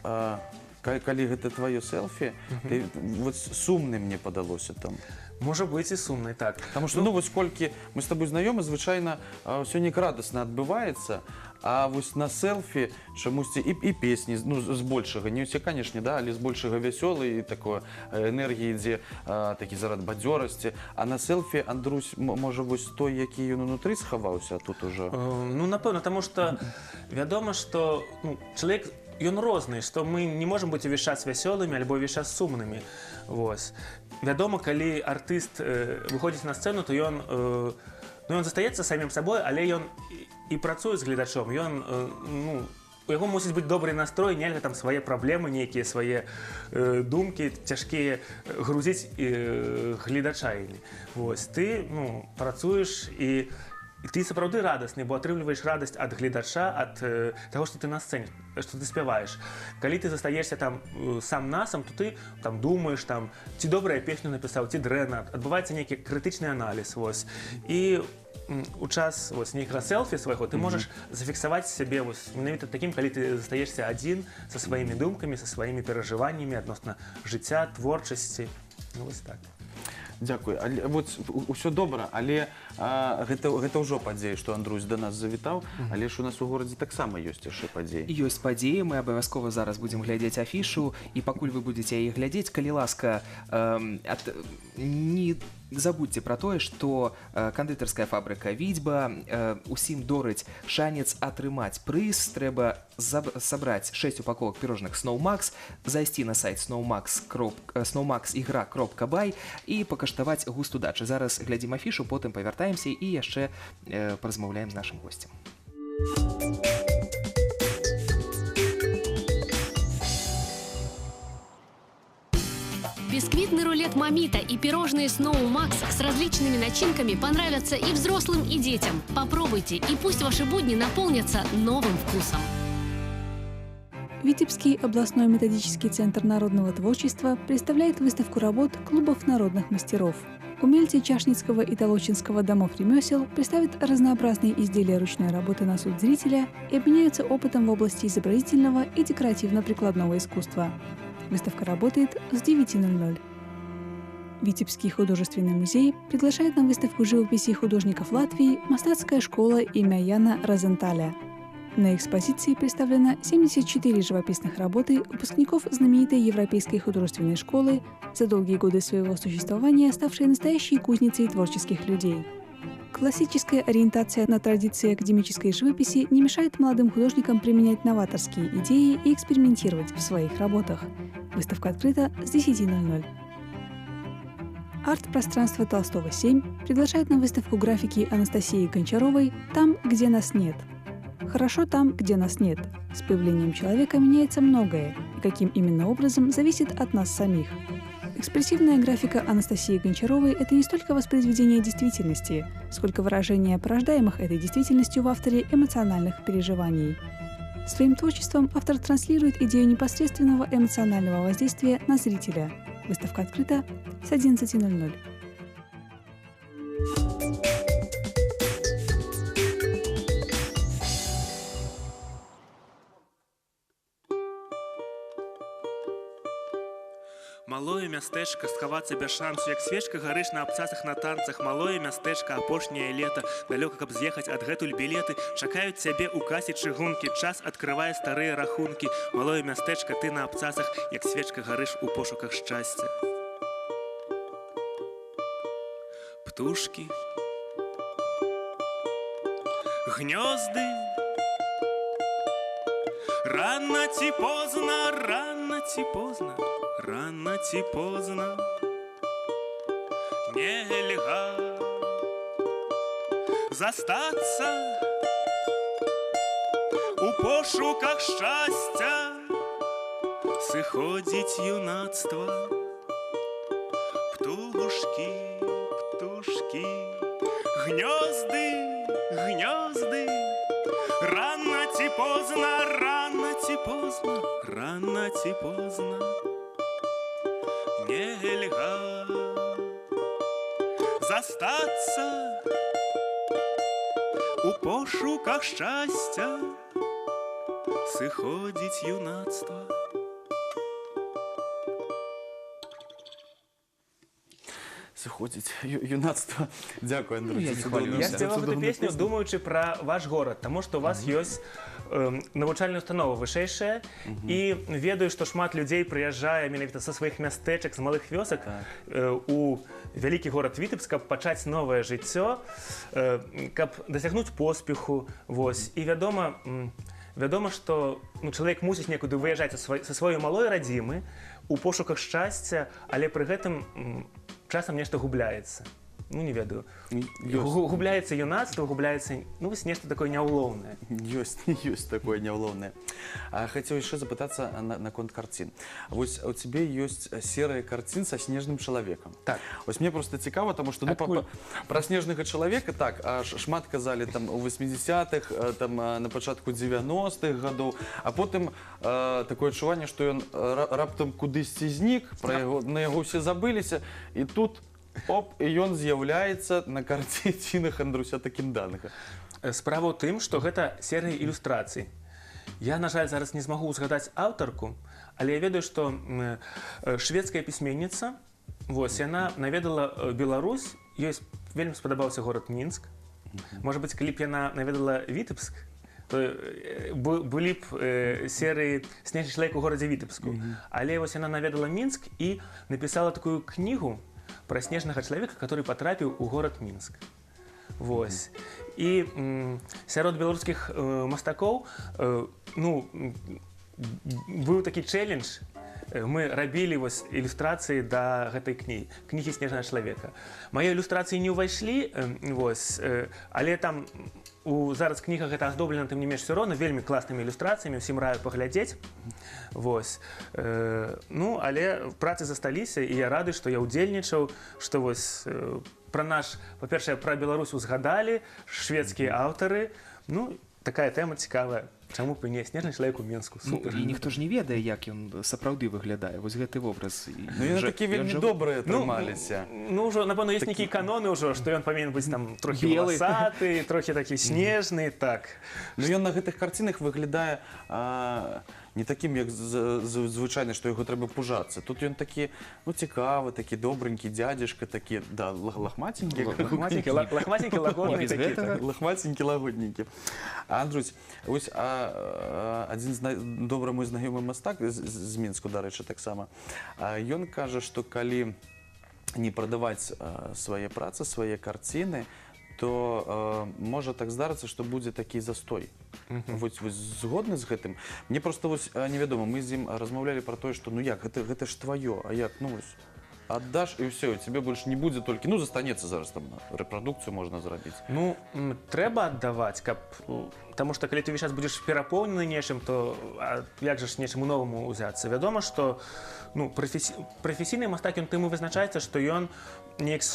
калі гэта тваё сэлфі, ты вось сумны мне падалося там.
Можа быць, і сумны, так.
Таму што, ну, вось колькі мы з табой знаёмы, звычайна, ўсё неяк радасна адбываецца, а вось на сэлфі чамусьці і песні, ну, збольшага, не ўсе, канешне, да, але збольшага вясёлы і такое энергіі ідзе, такі зарад бадзёрасці, а на сэлфі Андрусь, можа, вось той, які ён унутры схаваўся, а тут ужо.
Ну, напэўна, таму што вядома, што, ну, чалавек ён розны, што мы не можам быць увесь час вясёлымі альбо ўвесь час сумнымі. Вось. Вядома, калі артыст выходзіць на сцэну, то ён, ну, ён застаецца самім сабой, але ён і працуе з гледачом. Ён, ну, у яго мусіць быць добры настрой, нельга там свае праблемы нейкія, свае думкі цяжкія грузіць гледача імі. Вось, ты, ну, працуеш і ты сапраўды радасны, бо атрымліваеш радасць ад гледача, ад таго, што ты на сцэне, што ты спяваеш. Калі ты застаешся там сам насам, то ты там думаеш, там, ці добрая песню напісаў, ці дрэнна, адбываецца нейкі крытычны аналіз. Вось. І у час, вось, нейкага сэлфі свайго ты можаш зафіксаваць сябе, вось, менавіта такім, калі ты застаешся адзін са сваімі думкамі, са сваімі перажываннямі адносна жыцця, творчасці. Ну, вось так.
Дзякуй. Але, вот, усё добра, але гэта ўжо падзея, што Андрусь да нас завітаў, але ж у нас у горадзе таксама ёсць яшчэ падзеі.
Ёсць падзеі, мы абавязкова зараз будзем глядзець афішу, і пакуль вы будзеце яе глядзець, калі ласка, не забудьце пра тое, што кандытарская фабрыка «Віцьба» усім дорыць шанец атрымаць прыз. Трэба сабраць 6 упаковак пірожных Snowmax, зайсці на сайт snowmaxigra.by і пакаштаваць густ удачы. Зараз глядзім афішу, потым павяртаемся і яшчэ паразмаўляем з нашым госцем.
Бисквитный рулет «Мамита» и пирожные «Сноу Макс» с различными начинками понравятся и взрослым, и детям. Попробуйте, и пусть ваши будни наполнятся новым вкусом.
Витебский областной методический центр народного творчества представляет выставку работ клубов народных мастеров. Умельцы Чашницкого и Толочинского домов ремесел представят разнообразные изделия ручной работы на суд зрителя и обменяются опытом в области изобразительного и декоративно-прикладного искусства. Выставка работает с 9:00. Витебский художественный музей приглашает на выставку живописи художников Латвии «Мастацкая школа имя Яна Розенталя». На экспозиции представлено 74 живописных работы выпускников знаменитой европейской художественной школы, за долгие годы своего существования ставшей настоящей кузницей творческих людей. Классическая ориентация на традиции академической живописи не мешает молодым художникам применять новаторские идеи и экспериментировать в своих работах. Выставка открыта с 10:00. Арт-пространство Толстого 7 приглашает на выставку графики Анастасии Гончаровой «Там, где нас нет». Хорошо там, где нас нет. С появлением человека меняется многое, и каким именно образом зависит от нас самих. Экспрессивная графика Анастасии Гончаровой – это не столько воспроизведение действительности, сколько выражение порождаемых этой действительностью в авторе эмоциональных переживаний. Своим творчеством автор транслирует идею непосредственного эмоционального воздействия на зрителя. Выставка открыта с 11:00.
Малое мястэчка, схавацца без шансу, як свечка гарыш на абцасах на танцах. Малое мястэчка, апошняе лета, далёка, каб з'ехаць адгэтуль білеты, чакаюць цябе ў касе чыгункі, час адкрывае старыя рахункі. Малое мястэчка, ты на абцасах, як свечка гарыш у пошуках шчасця. Птушкі, гнёзды, рана ці позна, рана ці позна, рано ці позна, нельга застацца у пошуках шчасця, сыходзіць юнацтва. Птушкі, птушкі, гнёзды, гнёзды, рано ці позна, рано ці позна, рано ці позна. Нельга застацца у пошуках шчасця, сыходзіць юнацтва.
Сыходзіць юнацтва. Дзякуй, Андрій.
Я не хвалююся.
Я спяваў гэту песню, думаючы пра ваш горад, таму што у вас ёсць навучальная установа вышэйшая, і ведаю, што шмат людзей прыязджае менавіта са сваіх мястэчак, з малых вёсак у вялікі горад Віцебск, каб пачаць новае жыццё, каб дасягнуць поспеху. Вось. І вядома, што чалавек мусіць некуды выязджаць са сваёй малой радзімы у пошуках шчасця, але пры гэтым часам нешта губляецца. Ну, не ведаю. Губляецца юнацтва, губляецца, ну, вось нешта такое няўлоўнае.
Ёсць такое няўлоўнае. Хацеў яшчэ запытацца наконт карцін. Вось у цябе ёсць серыя карцін са снежным чалавекам.
Так.
Вось мне просто цікава, таму што, ну, пра снежнага чалавека, так, шмат казалі там у 80-х, там на пачатку 90-х гадоў, а потым такое адчуванне, што ён раптам кудысьці знік, на яго ўсе забыліся, і тут оп, і ён з'яўляецца на карцінах Андруся Такінданга.
Справа ў тым, што гэта серыя ілюстрацый. Я, на жаль, зараз не змагу узгадаць аўтарку, але я ведаю, што шведская пісьменніца Вось, яна наведала Беларусь, ёй вельмі спадабаўся горад Мінск. Можа быць, калі б яна наведала Віцебск, то былі б серыі «Снежны чалавек у горадзе Віцебску». Але вось яна наведала Мінск і напісала такую кнігу пра снежнага чалавека, который патрапіў у горад Мінск. Вось. І сярод беларускіх мастакоў ну, быў такі чэлендж. Мы рабілі вось ілюстрацыі да гэтай кнігі «Снежнага чалавека». Мае ілюстрацыі не ўвайшлі, вось, але там зараз кніга гэта аздоблена, тым не менш, всё роўна вельмі класнымі ілюстрацыямі, усім раю паглядзець. Вось. Ну, але працы засталіся, і я рады, што я ўдзельнічаў, што вось пра наш, па-першае, пра Беларусь узгадалі шведскія аўтары. Ну, такая тэма цікавая. Чаму б і не? «Снежны чалавек у Менску».
Ну,
Супер.
і ніхто ж не ведае, як ён сапраўды выглядае. Вось гэты вобраз. І
Ну, яны такі
ён
вельмі
жа-
добрыя
Ну,
атрымаліся.
Ну, ўжо, напэўна, ёсць нейкія каноны ўжо, што ён павінен быць там трохі
Белы.
валасаты, трохі такі снежны, так.
Ну, ён на гэтых карцінах выглядае не такім, як звычайна, што яго трэба пужацца. Тут ён такі, ну, цікавы, такі добренькі дядзяшка, такі, да, лахмаценькі.
Лахмаценькі, лахмаценькі, лагодны
Не без
такі.
гэтага.
Так.
Лахмаценькі, лагодненькі. Андрусь, ось адзін добры мой знаёмы мастак з Мінску, дарэчы, таксама, ён кажа, што калі не прадаваць свае працы, свае карціны, то можа так здарыцца, што будзе такі застой. Вось згодны з гэтым? Мне просто вось невядома, мы з ім размаўлялі пра тое, што ну як, гэта ж тваё, а як, ну вось, аддаш і ўсё, і цябе больш не будзе толькі, ну застанецца зараз там рэпрадукцыю можна зрабіць.
Ну, трэба аддаваць, каб, таму што калі ты ўвесь час будзеш перапоўнены нечым, то як жа ж нечаму новаму ўзяцца? Вядома, што, ну, прафесійны мастак ён тым і вызначаецца, што ён неяк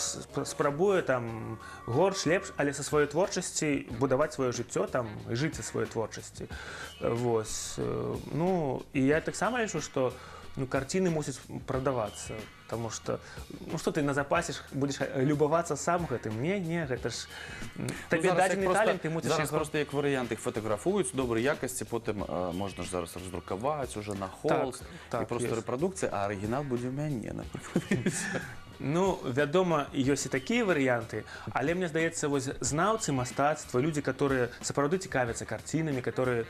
спрабуе там горш, лепш, але са сваёй творчасці будаваць сваё жыццё там і жыць са сваёй творчасці. Вось. Ну, і я таксама лічу, што, ну, карціны мусяць прадавацца, потому что, ну, что ты назапасіш, будзеш любавацца сам гэтым? Не, не, гэта ж табе
Ну, зараз як
дадзены
просто-
талент, ты мусіш
зараз
яго
просто як варыянт іх фатаграфуюць добрай якасці, потым можна ж зараз раздрукаваць уже на холст,
Так,
і просто
ёсць.
рэпрадукцыя, а арыгінал будзе ў мяне, напрыклад.
Ну, вядома, ёсць і такія варыянты, але мне здаецца, вось знаўцы мастацтва, людзі, которые сапраўды цікавяцца карцінамі, которые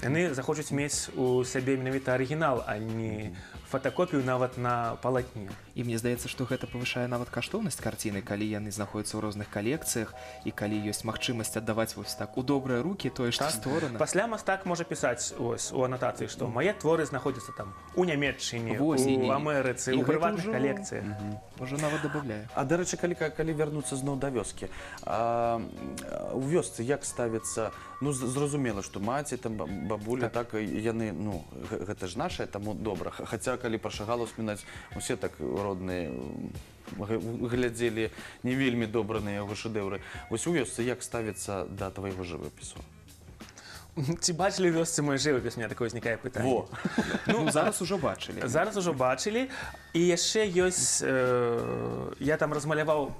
яны захочуць мець у сябе менавіта арыгінал, а не фотакопію нават на палатне.
І мне здаецца, што гэта павышае нават каштоўнасць карціны, калі яны знаходзяцца ў розных калекцыях і калі ёсць магчымасць аддаваць вось так у добрыя рукі тое, што створана.
Пасля мастак можа пісаць ось у анатацыі, што мае творы знаходзяцца там у Нямеччыне,
Вось,
у Амерыцы,
і
у
гэта
прыватных
ўжо-
калекцыях.
Ужо нават дабаўляе.
А дарэчы, калі вярнуцца зноў да вёскі, у вёсцы як ставіцца, ну зразумела, што маці там бабуля, так, яны, ну, гэта ж наша, таму добра. Хаця калі пра Шагала успамінаць, усе так родныя глядзелі не вельмі добра на яго шэдэўры. Вось у вёсцы як ставіцца да твайго жывапісу?
Ці бачылі ў вёсцы мой жывапіс, у меня такое ўзнікае пытанне.
Во.
Ну, зараз ужо бачылі.
Зараз ужо бачылі. І яшчэ ёсць, я там размаляваў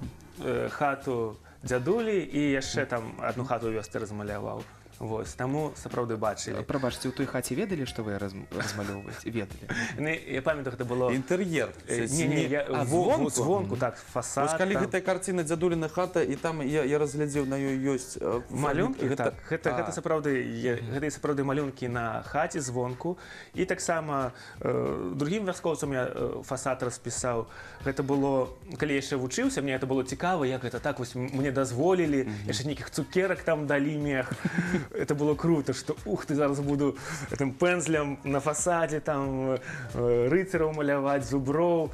хату дзядулі і яшчэ там одну хату ў вёсцы размаляваў. Вось, таму сапраўды бачылі.
Прабачце, у той хаце ведалі, што вы размалёўваеце? Ведалі.
Не, я памятаю, гэта было
Інтэр'ер.
Не, не, я,
А,
звонку,
звонку?
звонку, так, фасад.
Вось калі
там.
гэтая карціна «Дзядуліна хата», і там я разглядзеў, на ёй ёсць
Малюнкі,
гэта,
так, гэта сапраўды гэта і сапраўды малюнкі на хаце звонку, і таксама другім вяскоўцам я фасад распісаў. Гэта было, калі я яшчэ вучыўся, мне это было цікава, як гэта так вось мне дазволілі, яшчэ нейкіх цукерак там далі мех. Это было круто, что ух ты, зараз буду гэтым пэнзлем на фасадзе там рыцараў маляваць, зуброў.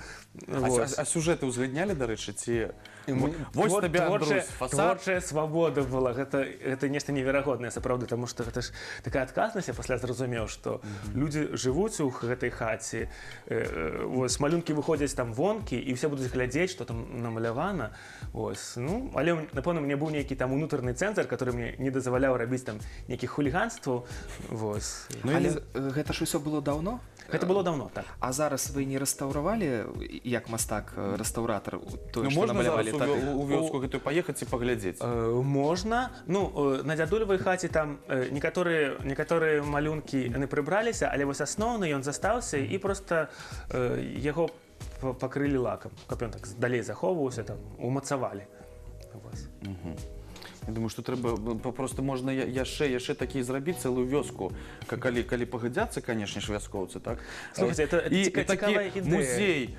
Вось.
А сюжэты ўзгаднялі, дарэчы, ці
І
вось табе, Андрусь, фасад.
Творчая свабода была, гэта нешта неверагоднае сапраўды, таму што гэта ж такая адказнасць. Я пасля зразумеў, што людзі жывуць у гэтай хаце, вось малюнкі выходзяць там вонкі, і ўсе будуць глядзець, што там намалявана. Вось, ну, але напэўна, мне быў нейкі там унутраны цэнзар, который мне не дазваляў рабіць там нейкіх хуліганстваў. Вось.
Ну,
Але
і
гэта ж усё было даўно?
Гэта было даўно, так.
А зараз вы не рэстаўравалі, як мастак, рэстаўратар, тое,
Ну,
што
можна
намалявалі
зараз
тады?
у вёску гэтую паехаць і паглядзець?
Можна. Ну, на дзядулевай хаце там некаторыя малюнкі яны прыбраліся, але вось асноўны ён застаўся, і просто яго пакрылі лакам, каб ён так далей захоўваўся, там умацавалі. Вось.
Я думаю, што трэба просто можна яшчэ такі зрабіць цэлую вёску, калі пагадзяцца, канешне ж, вяскоўцы, так?
Слухайце, это
І
цікавая
такі
ідэя.
музей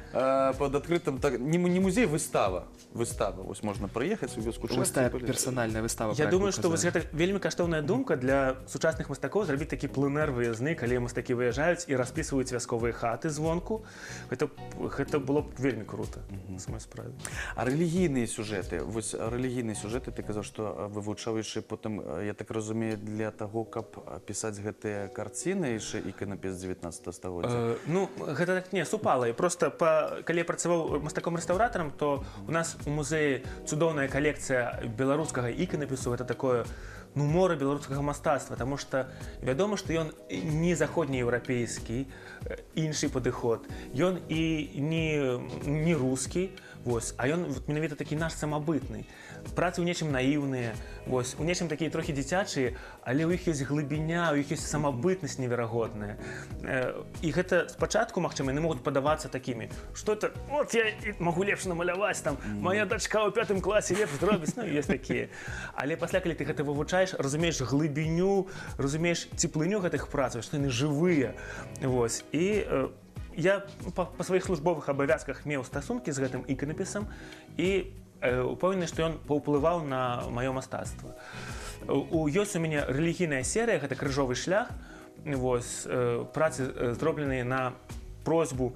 под адкрытым, так, не музей, выстава. Выстава. Вось можна прыехаць у вёску
Вось тая
Чэрці,
персанальная выстава,
Я
пра
думаю,
якую
што вось
казалі.
гэта вельмі каштоўная думка для сучасных мастакоў зрабіць такі пленэр выязны, калі мастакі выязджаюць і распісваюць вясковыя хаты звонку. Гэта было б вельмі круто на самой справе.
А рэлігійныя сюжэты, вось рэлігійныя сюжэты, ты казаў, што вывучаў яшчэ потым, я так разумею, для таго, каб пісаць гэтыя карціны, яшчэ іканапіс 19 стагоддзя.
Ну, гэта так не супала. І просто калі я працаваў мастаком-рэстаўратарам, то у нас у музеі цудоўная калекцыя беларускага іканапісу, гэта такое, ну, мора беларускага мастацтва, таму што вядома, што ён не заходнееўрапейскі, іншы падыход. Ён і не рускі, вось, а ён вот менавіта такі наш самабытны. Працы ў нечым наіўныя, вось, у нечым такія трохі дзіцячыя, але ў іх ёсць глыбіня, у іх ёсць самабытнасць неверагодная. І гэта спачатку, магчыма, яны могуць падавацца такімі. Што это? Вот я і магу лепш намаляваць, там, моя дачка ў пятым класе лепш зробіць, ну, ёсць такія. Але пасля, калі ты гэта вывучаеш, разумееш глыбіню, разумееш цеплыню гэтых прац, што яны жывыя. Вось. І я па сваіх службовых абавязках меў стасункі з гэтым іканапісам і упэўнены, што ён паўплываў на маё мастацтва. Ёсць у мяне рэлігійная серыя, гэта «Крыжовы шлях», вось, працы зробленыя на просьбу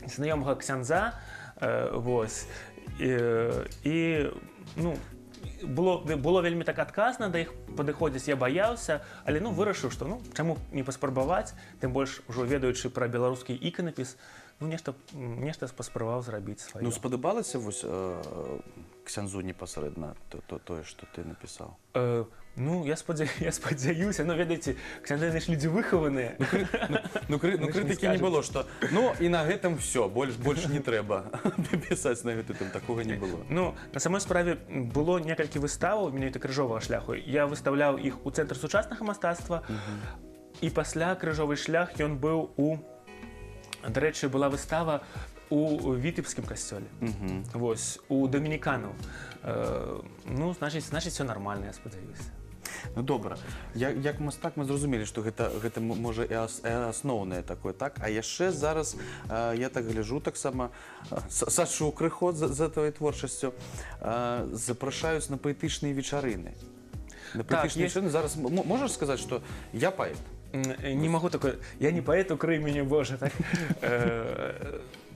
знаёмага ксяндза, вось, і, ну, было вельмі так адказна да іх падыходзіць, я баяўся, але, ну, вырашыў, што, ну, чаму не паспрабаваць, тым больш ужо ведаючы пра беларускі іканапіс, ну, нешта паспрабаваў зрабіць сваё.
Ну, спадабалася вось ксяндзу непасрэдна тое, што ты напісаў?
Ну, я спадзяюся, ну, ведаеце, ксяндзы ж людзі выхаваныя.
Ну,
Вы ж не
крытыкі не
скажаце.
было, што ну і на гэтым всё, больш не трэба пісаць на гэту тэму, такога не было.
Ну, на самой справе было некалькі выставаў менавіта «Крыжовага шляху». Я выставляў іх у цэнтр сучаснага мастацтва. І пасля «Крыжовы шлях» ён быў у, дарэчы, была выстава у Віцебскім касцёле. Вось, у дамініканаў. Ну, значыць, всё нормально, я спадзяюся.
Ну добра, як мастак мы зразумелі, што гэта можа і асноўнае такое, так? А яшчэ зараз я так гляжу таксама, сачу крыху за тваёй творчасцю, запрашаюць на паэтычныя вечарыны. На
Так,
паэтычныя вечарыны зараз можаш сказаць, што я паэт?
Не могу такое. Я не поэт, укрой меня, Боже. Так?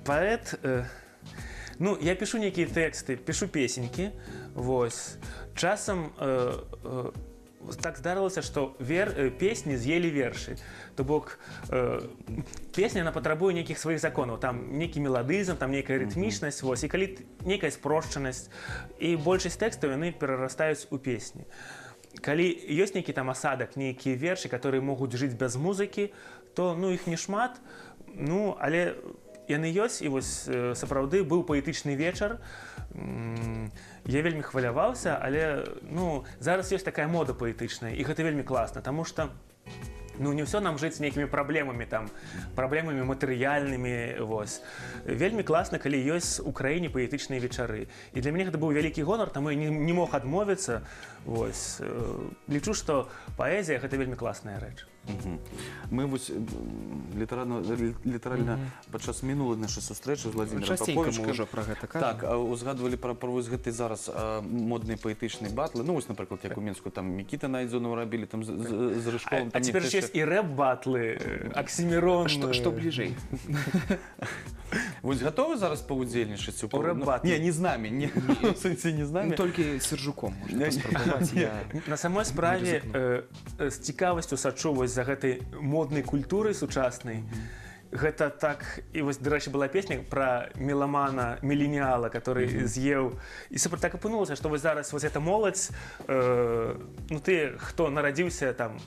Поэт. Ну, я пишу некие тексты, пишу песеньки. Вось. Часам так здарылася, што песні з'елі вершы. То бок песня, она патрабуе нейкіх сваіх законаў, там нейкі меладызм, там нейкая рытмічнасць, вось, і калі нейкая спрошчанасць, і большасць тэкстаў яны перарастаюць у песні. Калі ёсць нейкі там асадак, нейкія вершы, которые могуць жыць без музыкі, то, ну, іх не шмат, ну, але яны ёсць, і вось сапраўды быў паэтычны вечар. Я вельмі хваляваўся, але, ну, зараз ёсць такая мода паэтычная, і гэта вельмі класна, таму што, ну, не ўсё нам жыць з нейкімі праблемамі, там, праблемамі матэрыяльнымі, вось. Вельмі класна, калі ёсць у краіне паэтычныя вечары. І для мяне гэта быў вялікі гонар, таму я не мог адмовіцца. Вось. Лічу, што паэзія гэта вельмі класная рэч.
Мы вось літаральна падчас мінулай нашай сустрэчы з Владимиром
Часценька мы
Паповічкам
ўжо пра гэта кажам.
Так, узгадвалі пра вось гэты зараз модныя паэтычныя батлы. Ну, вось, напрыклад, як у Менску там Мікіта Найдзёнова рабілі там з Рыжковым.
А
Там
цяпер
нехта
ж ёсць і рэп-батлы, Аксімірон.
Што бліжэй?
Вось гатовы зараз паўдзельнічаць у
У рэп-батле?
Не, не з намі, не, у сэнсе, не з намі.
Ну, толькі з Сержуком можна
Не, не.
паспрабаваць. Я...
На самой справе
рызыкну.
З цікавасцю сачу вось за гэтай моднай культурай сучаснай. Гэта так, і вось, дарэчы, была песня пра меламана міленіала, который з'еў, і супраць так апынулася, што вось зараз вось эта моладзь, ну, ты, хто нарадзіўся там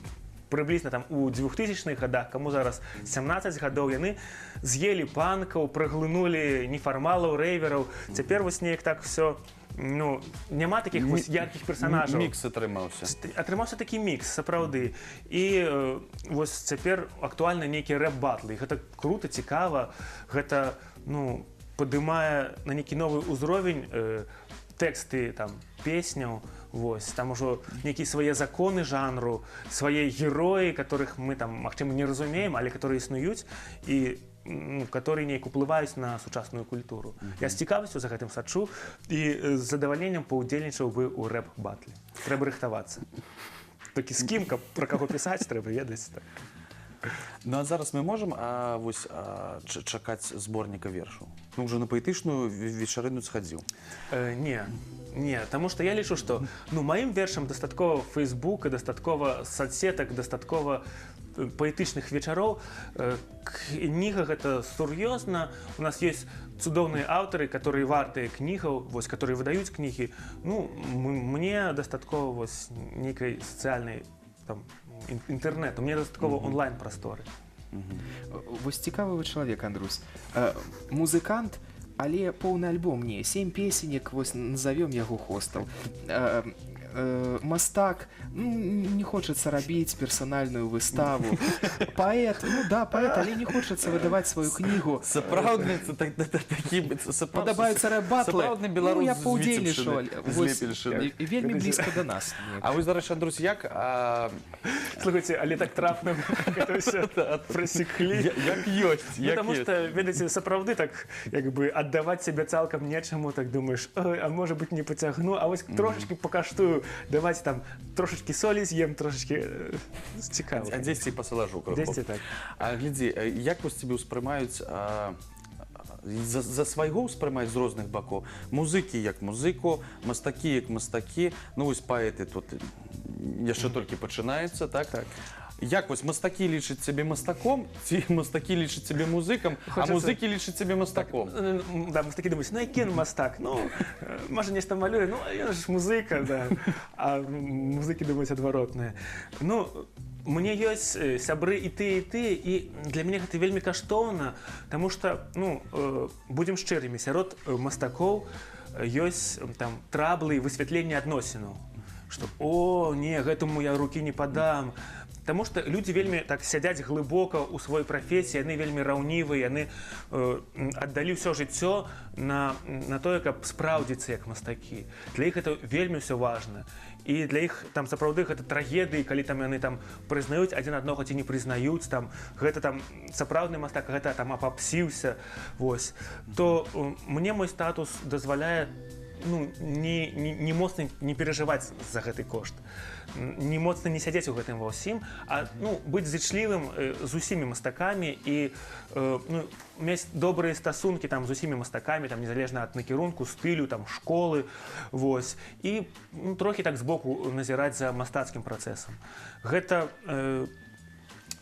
прыблізна там у 2000-х годах, каму зараз 17 гадоў, яны з'елі панкаў, праглынулі нефармалаў, рэйвераў. Цяпер вось неяк так всё, ну, няма такіх вось яркіх персонажаў.
Мікс атрымаўся.
Атрымаўся такі мікс, сапраўды. І вось цяпер актуальна нейкія рэп-батлы. Гэта круто, цікава, гэта, ну, падымае на нейкі новы ўзровень тэксты там песняў. Вось, там ужо нейкія свае законы жанру, свае героі, которых мы там, магчыма, не разумеем, але которые існуюць і, ну, которые неяк уплываюць на сучасную культуру. Я з цікавасцю за гэтым сачу і з задавальненнем паўдзельнічаў бы ў рэп-батле. Трэба рыхтавацца. Толькі з кім, каб пра каго пісаць, трэба ведаць. Так.
Ну а зараз мы можам вось, чакаць зборніка вершаў? Ну, ўжо на паэтычную вечарыну схадзіў.
Не, таму што я лічу, што, ну, маім вершам дастаткова Фейсбука, дастаткова сацсетак, дастаткова паэтычных вечароў. Кніга гэта сур'ёзна. У нас ёсць цудоўныя аўтары, которые вартыя кнігаў, вось, которые выдаюць кнігі. Ну, мне дастаткова вось нейкай сацыяльнай там інтэрнэту, мне дастаткова онлайн-прасторы.
Вось цікавы вы чалавек, Андрусь. Музыкант, але поўны альбом не, 7 песенек, вось назовём яго хостел. Мастак, ну, не хочацца рабіць персанальную выставу. Паэт, ну да, паэт, але не хочацца выдаваць сваю кнігу.
Сапраўдны це так, такі
Падабаюцца рэп-батлы.
Сапраўдны беларус
Ну, я
з
паўдзельнічаў,
Віцебшчыны, з
вось,
Лепельшчыны.
і вельмі блізка да нас.
А вось, дарэчы, Андрусь, як,
Слухайце, але так трапна гэта ўсё прасеклі.
Як ёсць,
Ну,
як
таму
ёсць.
што, ведаеце, сапраўды так, як бы аддаваць сябе цалкам нечаму, так думаеш, ой, а можа быць, не пацягну, а вось трошачкі пакаштую, давайте там трошачкі солі з'ем, трошачкі, цікава.
А дзесьці пасалажу крыху.
Дзесьці так.
А глядзі, як вось цябе ўспрымаюць, за свайго ўспрымаюць з розных бакоў? Музыкі як музыку, мастакі як мастакі, ну вось паэты тут яшчэ толькі пачынаецца, так?
Так.
Як вось мастакі лічаць цябе мастаком, ці мастакі лічаць цябе музыкам, а
Хочацца
музыкі лічаць цябе мастаком?
Да, мастакі думаюць, ну які ён мастак, ну, можа, нешта малюе, ну, а ён ж музыка, да. А музыкі думаюць адваротнае. Ну, мне ёсць сябры і тыя, і тыя, і для мяне гэта вельмі каштоўна, таму што, ну, будзем шчырымі, сярод мастакоў ёсць там траблы і высвятленне адносінаў, што, о, не, гэтаму я рукі не падам. Таму што людзі вельмі так сядзяць глыбока ў сваёй прафесіі, яны вельмі раўнівыя, яны аддалі ўсё жыццё на тое, каб спраўдзіцца як мастакі. Для іх гэта вельмі ўсё важна. І для іх там сапраўды гэта трагедыі, калі там яны там прызнаюць адзін аднога ці не прызнаюць, там гэта там сапраўдны мастак, гэта там апапсіўся. Вось. То мне мой статус дазваляе, ну, не моцна не перажываць за гэты кошт, не моцна не сядзець у гэтым ва ўсім, а, ну, быць зычлівым з усімі мастакамі і ну, мець добрыя стасункі там з усімі мастакамі, там, незалежна ад накірунку, стылю, там, школы, вось. І, ну, трохі так збоку назіраць за мастацкім працэсам. Гэта,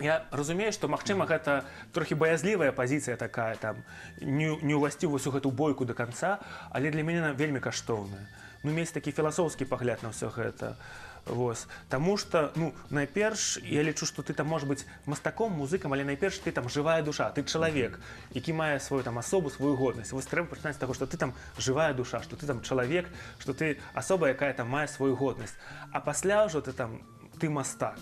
я разумею, што, магчыма, гэта трохі баязлівая пазіцыя такая, там, не ўвасці вось у гэту бойку до канца, але для мяне яна вельмі каштоўная. Ну, мець такі філасофскі пагляд на ўсё гэта. Вось. Таму што, ну, найперш, я лічу, што ты там можаш быць мастаком, музыкам, але найперш ты там жывая душа, ты чалавек, які мае сваю там асобу, сваю годнасць. Вось трэба пачынаць з таго, што ты там жывая душа, што ты там чалавек, што ты асоба, якая там мае сваю годнасць. А пасля ўжо ты там, ты мастак.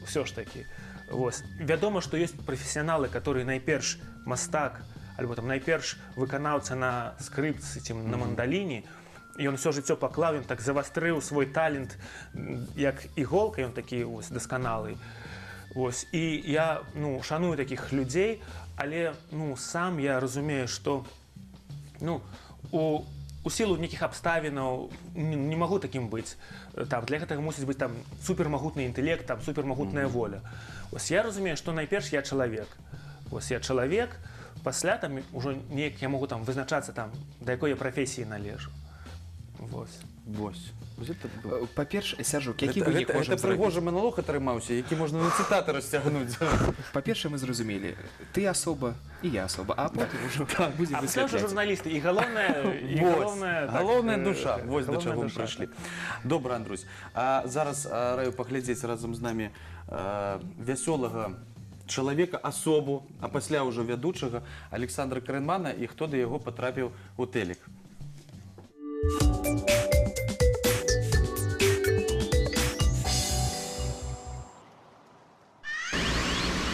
Всё ж таки. Вось. Вядома, што ёсць прафесіяналы, которые найперш мастак, альбо там найперш выканаўца на скрыпцы ці на мандаліне, і ён усё жыццё паклаў, ён так завастрыў свой талент, як іголка, ён такі вось дасканалы. Вось. І я, ну, шаную такіх людзей, але, ну, сам я разумею, што, ну, у сілу нейкіх абставінаў не магу такім быць. Там, для гэтага мусіць быць там супермагутны інтэлект, там супермагутная воля. Вось я разумею, што найперш я чалавек. Вось я чалавек, пасля там ужо неяк я магу там вызначацца, там, да якой я прафесіі належу. Вось.
Вось. Вось это
Па-перш, Сяржук, які
Гэта,
вынік
гэта,
можам
гэта
зрабіць?
прыгожы маналог атрымаўся, які можна на цытаты расцягнуць.
Па-першае, мы зразумелі, ты асоба і я асоба, а потым ужо будзем
А пасля ўжо
высвятляць.
журналісты, і галоўнае, і
Вось.
галоўнае, так,
Галоўная душа. Вось да
галоўная
чаго мы
душа,
прыйшлі.
так.
Добра, Андрусь. А зараз раю паглядзець разам з намі вясёлага чалавека, асобу, а пасля ўжо вядучага Александра Карэнмана і хто да яго патрапіў у тэлек.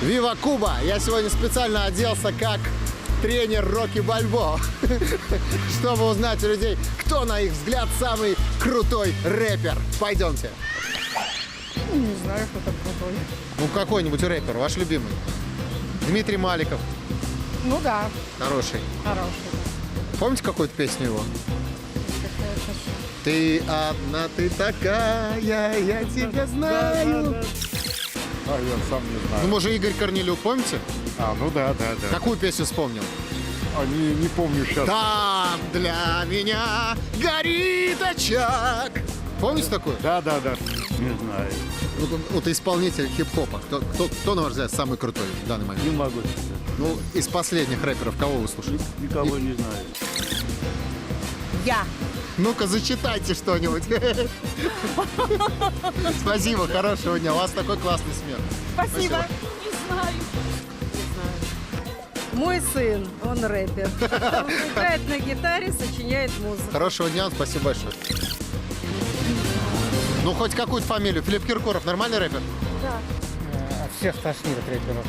Вива Куба! Я сегодня специально оделся как тренер Рокки Бальбо, чтобы узнать у людей, кто, на их взгляд, самый крутой рэпер. Пойдемте.
Не знаю, кто там крутой.
Ну, какой-нибудь рэпер, ваш любимый. Дмитрий Маликов.
Ну да.
Хороший.
Хороший, да.
Помните какую-то песню его? Ты одна, ты такая, я тебя знаю.
А, я сам не знаю.
Ну, может, Игорь Корнелюк, помните?
А, ну да, да, да.
Какую песню вспомнил?
А, не помню сейчас.
Там для меня горит очаг. Помните такую?
Да, да, да. Не знаю.
Ну, вот исполнитель хип-хопа. Кто, на ваш взгляд, самый крутой в данный момент?
Не могу сказать.
Ну, из последних рэперов кого вы слушаете?
Никого не знаю.
Я.
Ну-ка, зачитайте что-нибудь. Спасибо, хорошего дня. У вас такой классный смех.
Спасибо. Не знаю. Не знаю. Мой сын, он рэпер. Он играет на гитаре, сочиняет музыку.
Хорошего дня, спасибо большое. Ну, хоть какую-то фамилию. Филипп Киркоров нормальный рэпер?
Да.
От всех тошнит от рэперов.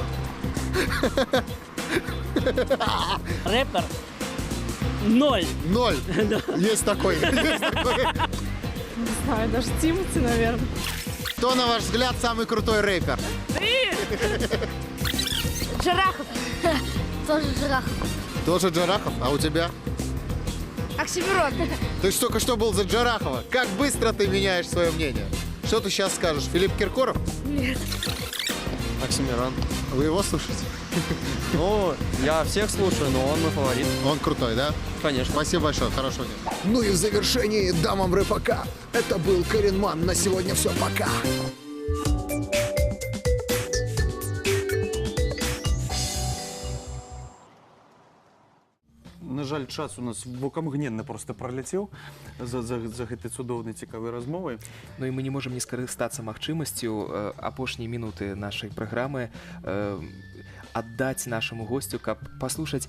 Рэпер? Ноль.
Ноль. Есть такой.
Не знаю, даже Тимати, наверное.
Кто, на ваш взгляд, самый крутой рэпер?
Ты!
Джарахов. Тоже Джарахов.
Тоже Джарахов? А у тебя?
Оксимирон.
Ты ж только что был за Джарахова. Как быстро ты меняешь свое мнение? Что ты сейчас скажешь? Филипп Киркоров?
Нет.
Оксимирон.
Вы его слушаете?
Ну, я всех слушаю, но он мой фаворит.
Он крутой, да?
Конечно.
Спасибо большое, хорошего дня. Ну и в завершении дамам рэпака. Это был Каринман. На сегодня все, пока.
На жаль, час у нас вокамгненна просто праляцеў за гэтай цудоўнай цікавай размовай.
Ну і мы не можам не скарыстацца магчымасцю апошнія мінуты нашай праграмы аддаць нашаму госцю, каб паслухаць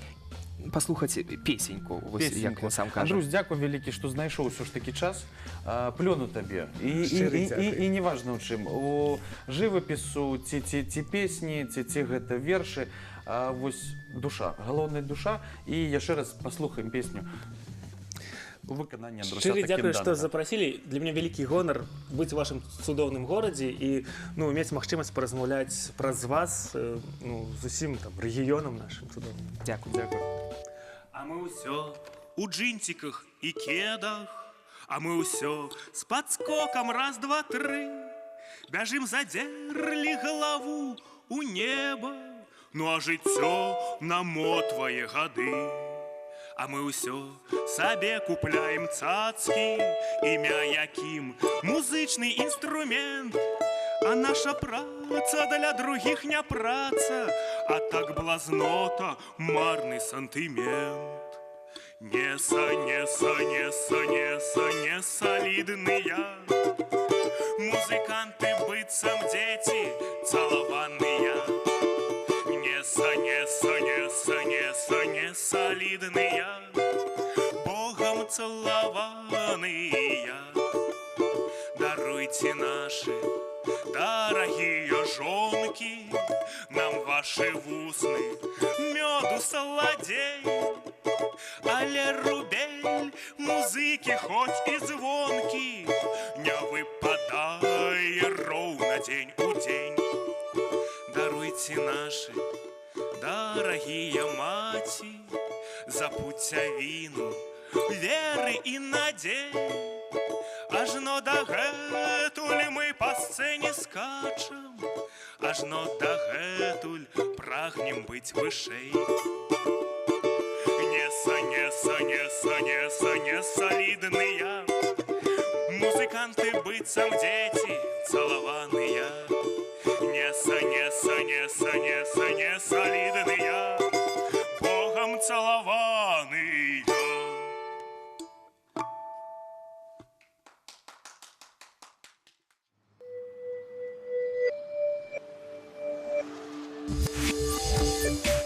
песеньку, вось, як ён сам кажа.
Андрусь, дзякуй вялікі, што знайшоў усё ж такі час. Плёну табе. І неважна ў чым. У жывапісу, ці песні, ці гэта вершы. Вось душа, галоўная душа. І яшчэ раз паслухаем песню у выкананні Андруся
Шчыры дзякую,
Такінданка.
што запрасілі. Для мяне вялікі гонар быць у вашым цудоўным горадзе і, ну, мець магчымасць паразмаўляць праз вас, ну, з усім там рэгіёнам нашым цудоўным.
Дзякуй.
Дзякуй.
А мы ўсё у джинсиках і кедах, а мы ўсё с подскоком раз, два, тры. Бяжым задзерлі галаву у неба, ну а жыццё намотвае гады. А мы ўсё сабе купляем цацкі, імя якім музычны інструмент. А наша праца для другіх не праца, а так блазнота, марны сантымент. Не са, не са, не са, не са, не салідныя. Музыканты быццам дзеці цалаваныя. Не са, не са, не са, не са, не салідныя. Богам цалаваныя. Даруйце наши дорогие жонки, нам ваши вусны меду солодей. Але рубель музыки хоть и звонки, не выпадае роўна дзень у дзень. Даруйте наши дорогие маці за пуцявіну веры і надзей. Ажно дагэтуль мы па сцэне скачам, ажно дагэтуль прагнем быць вышэй. Не са, не са, не са, не са, не салідныя. Музыканты быццам дзеці цалаваныя. Не са, не са, не са, не са, не салідныя. Богам цалаваныя.
Thank you.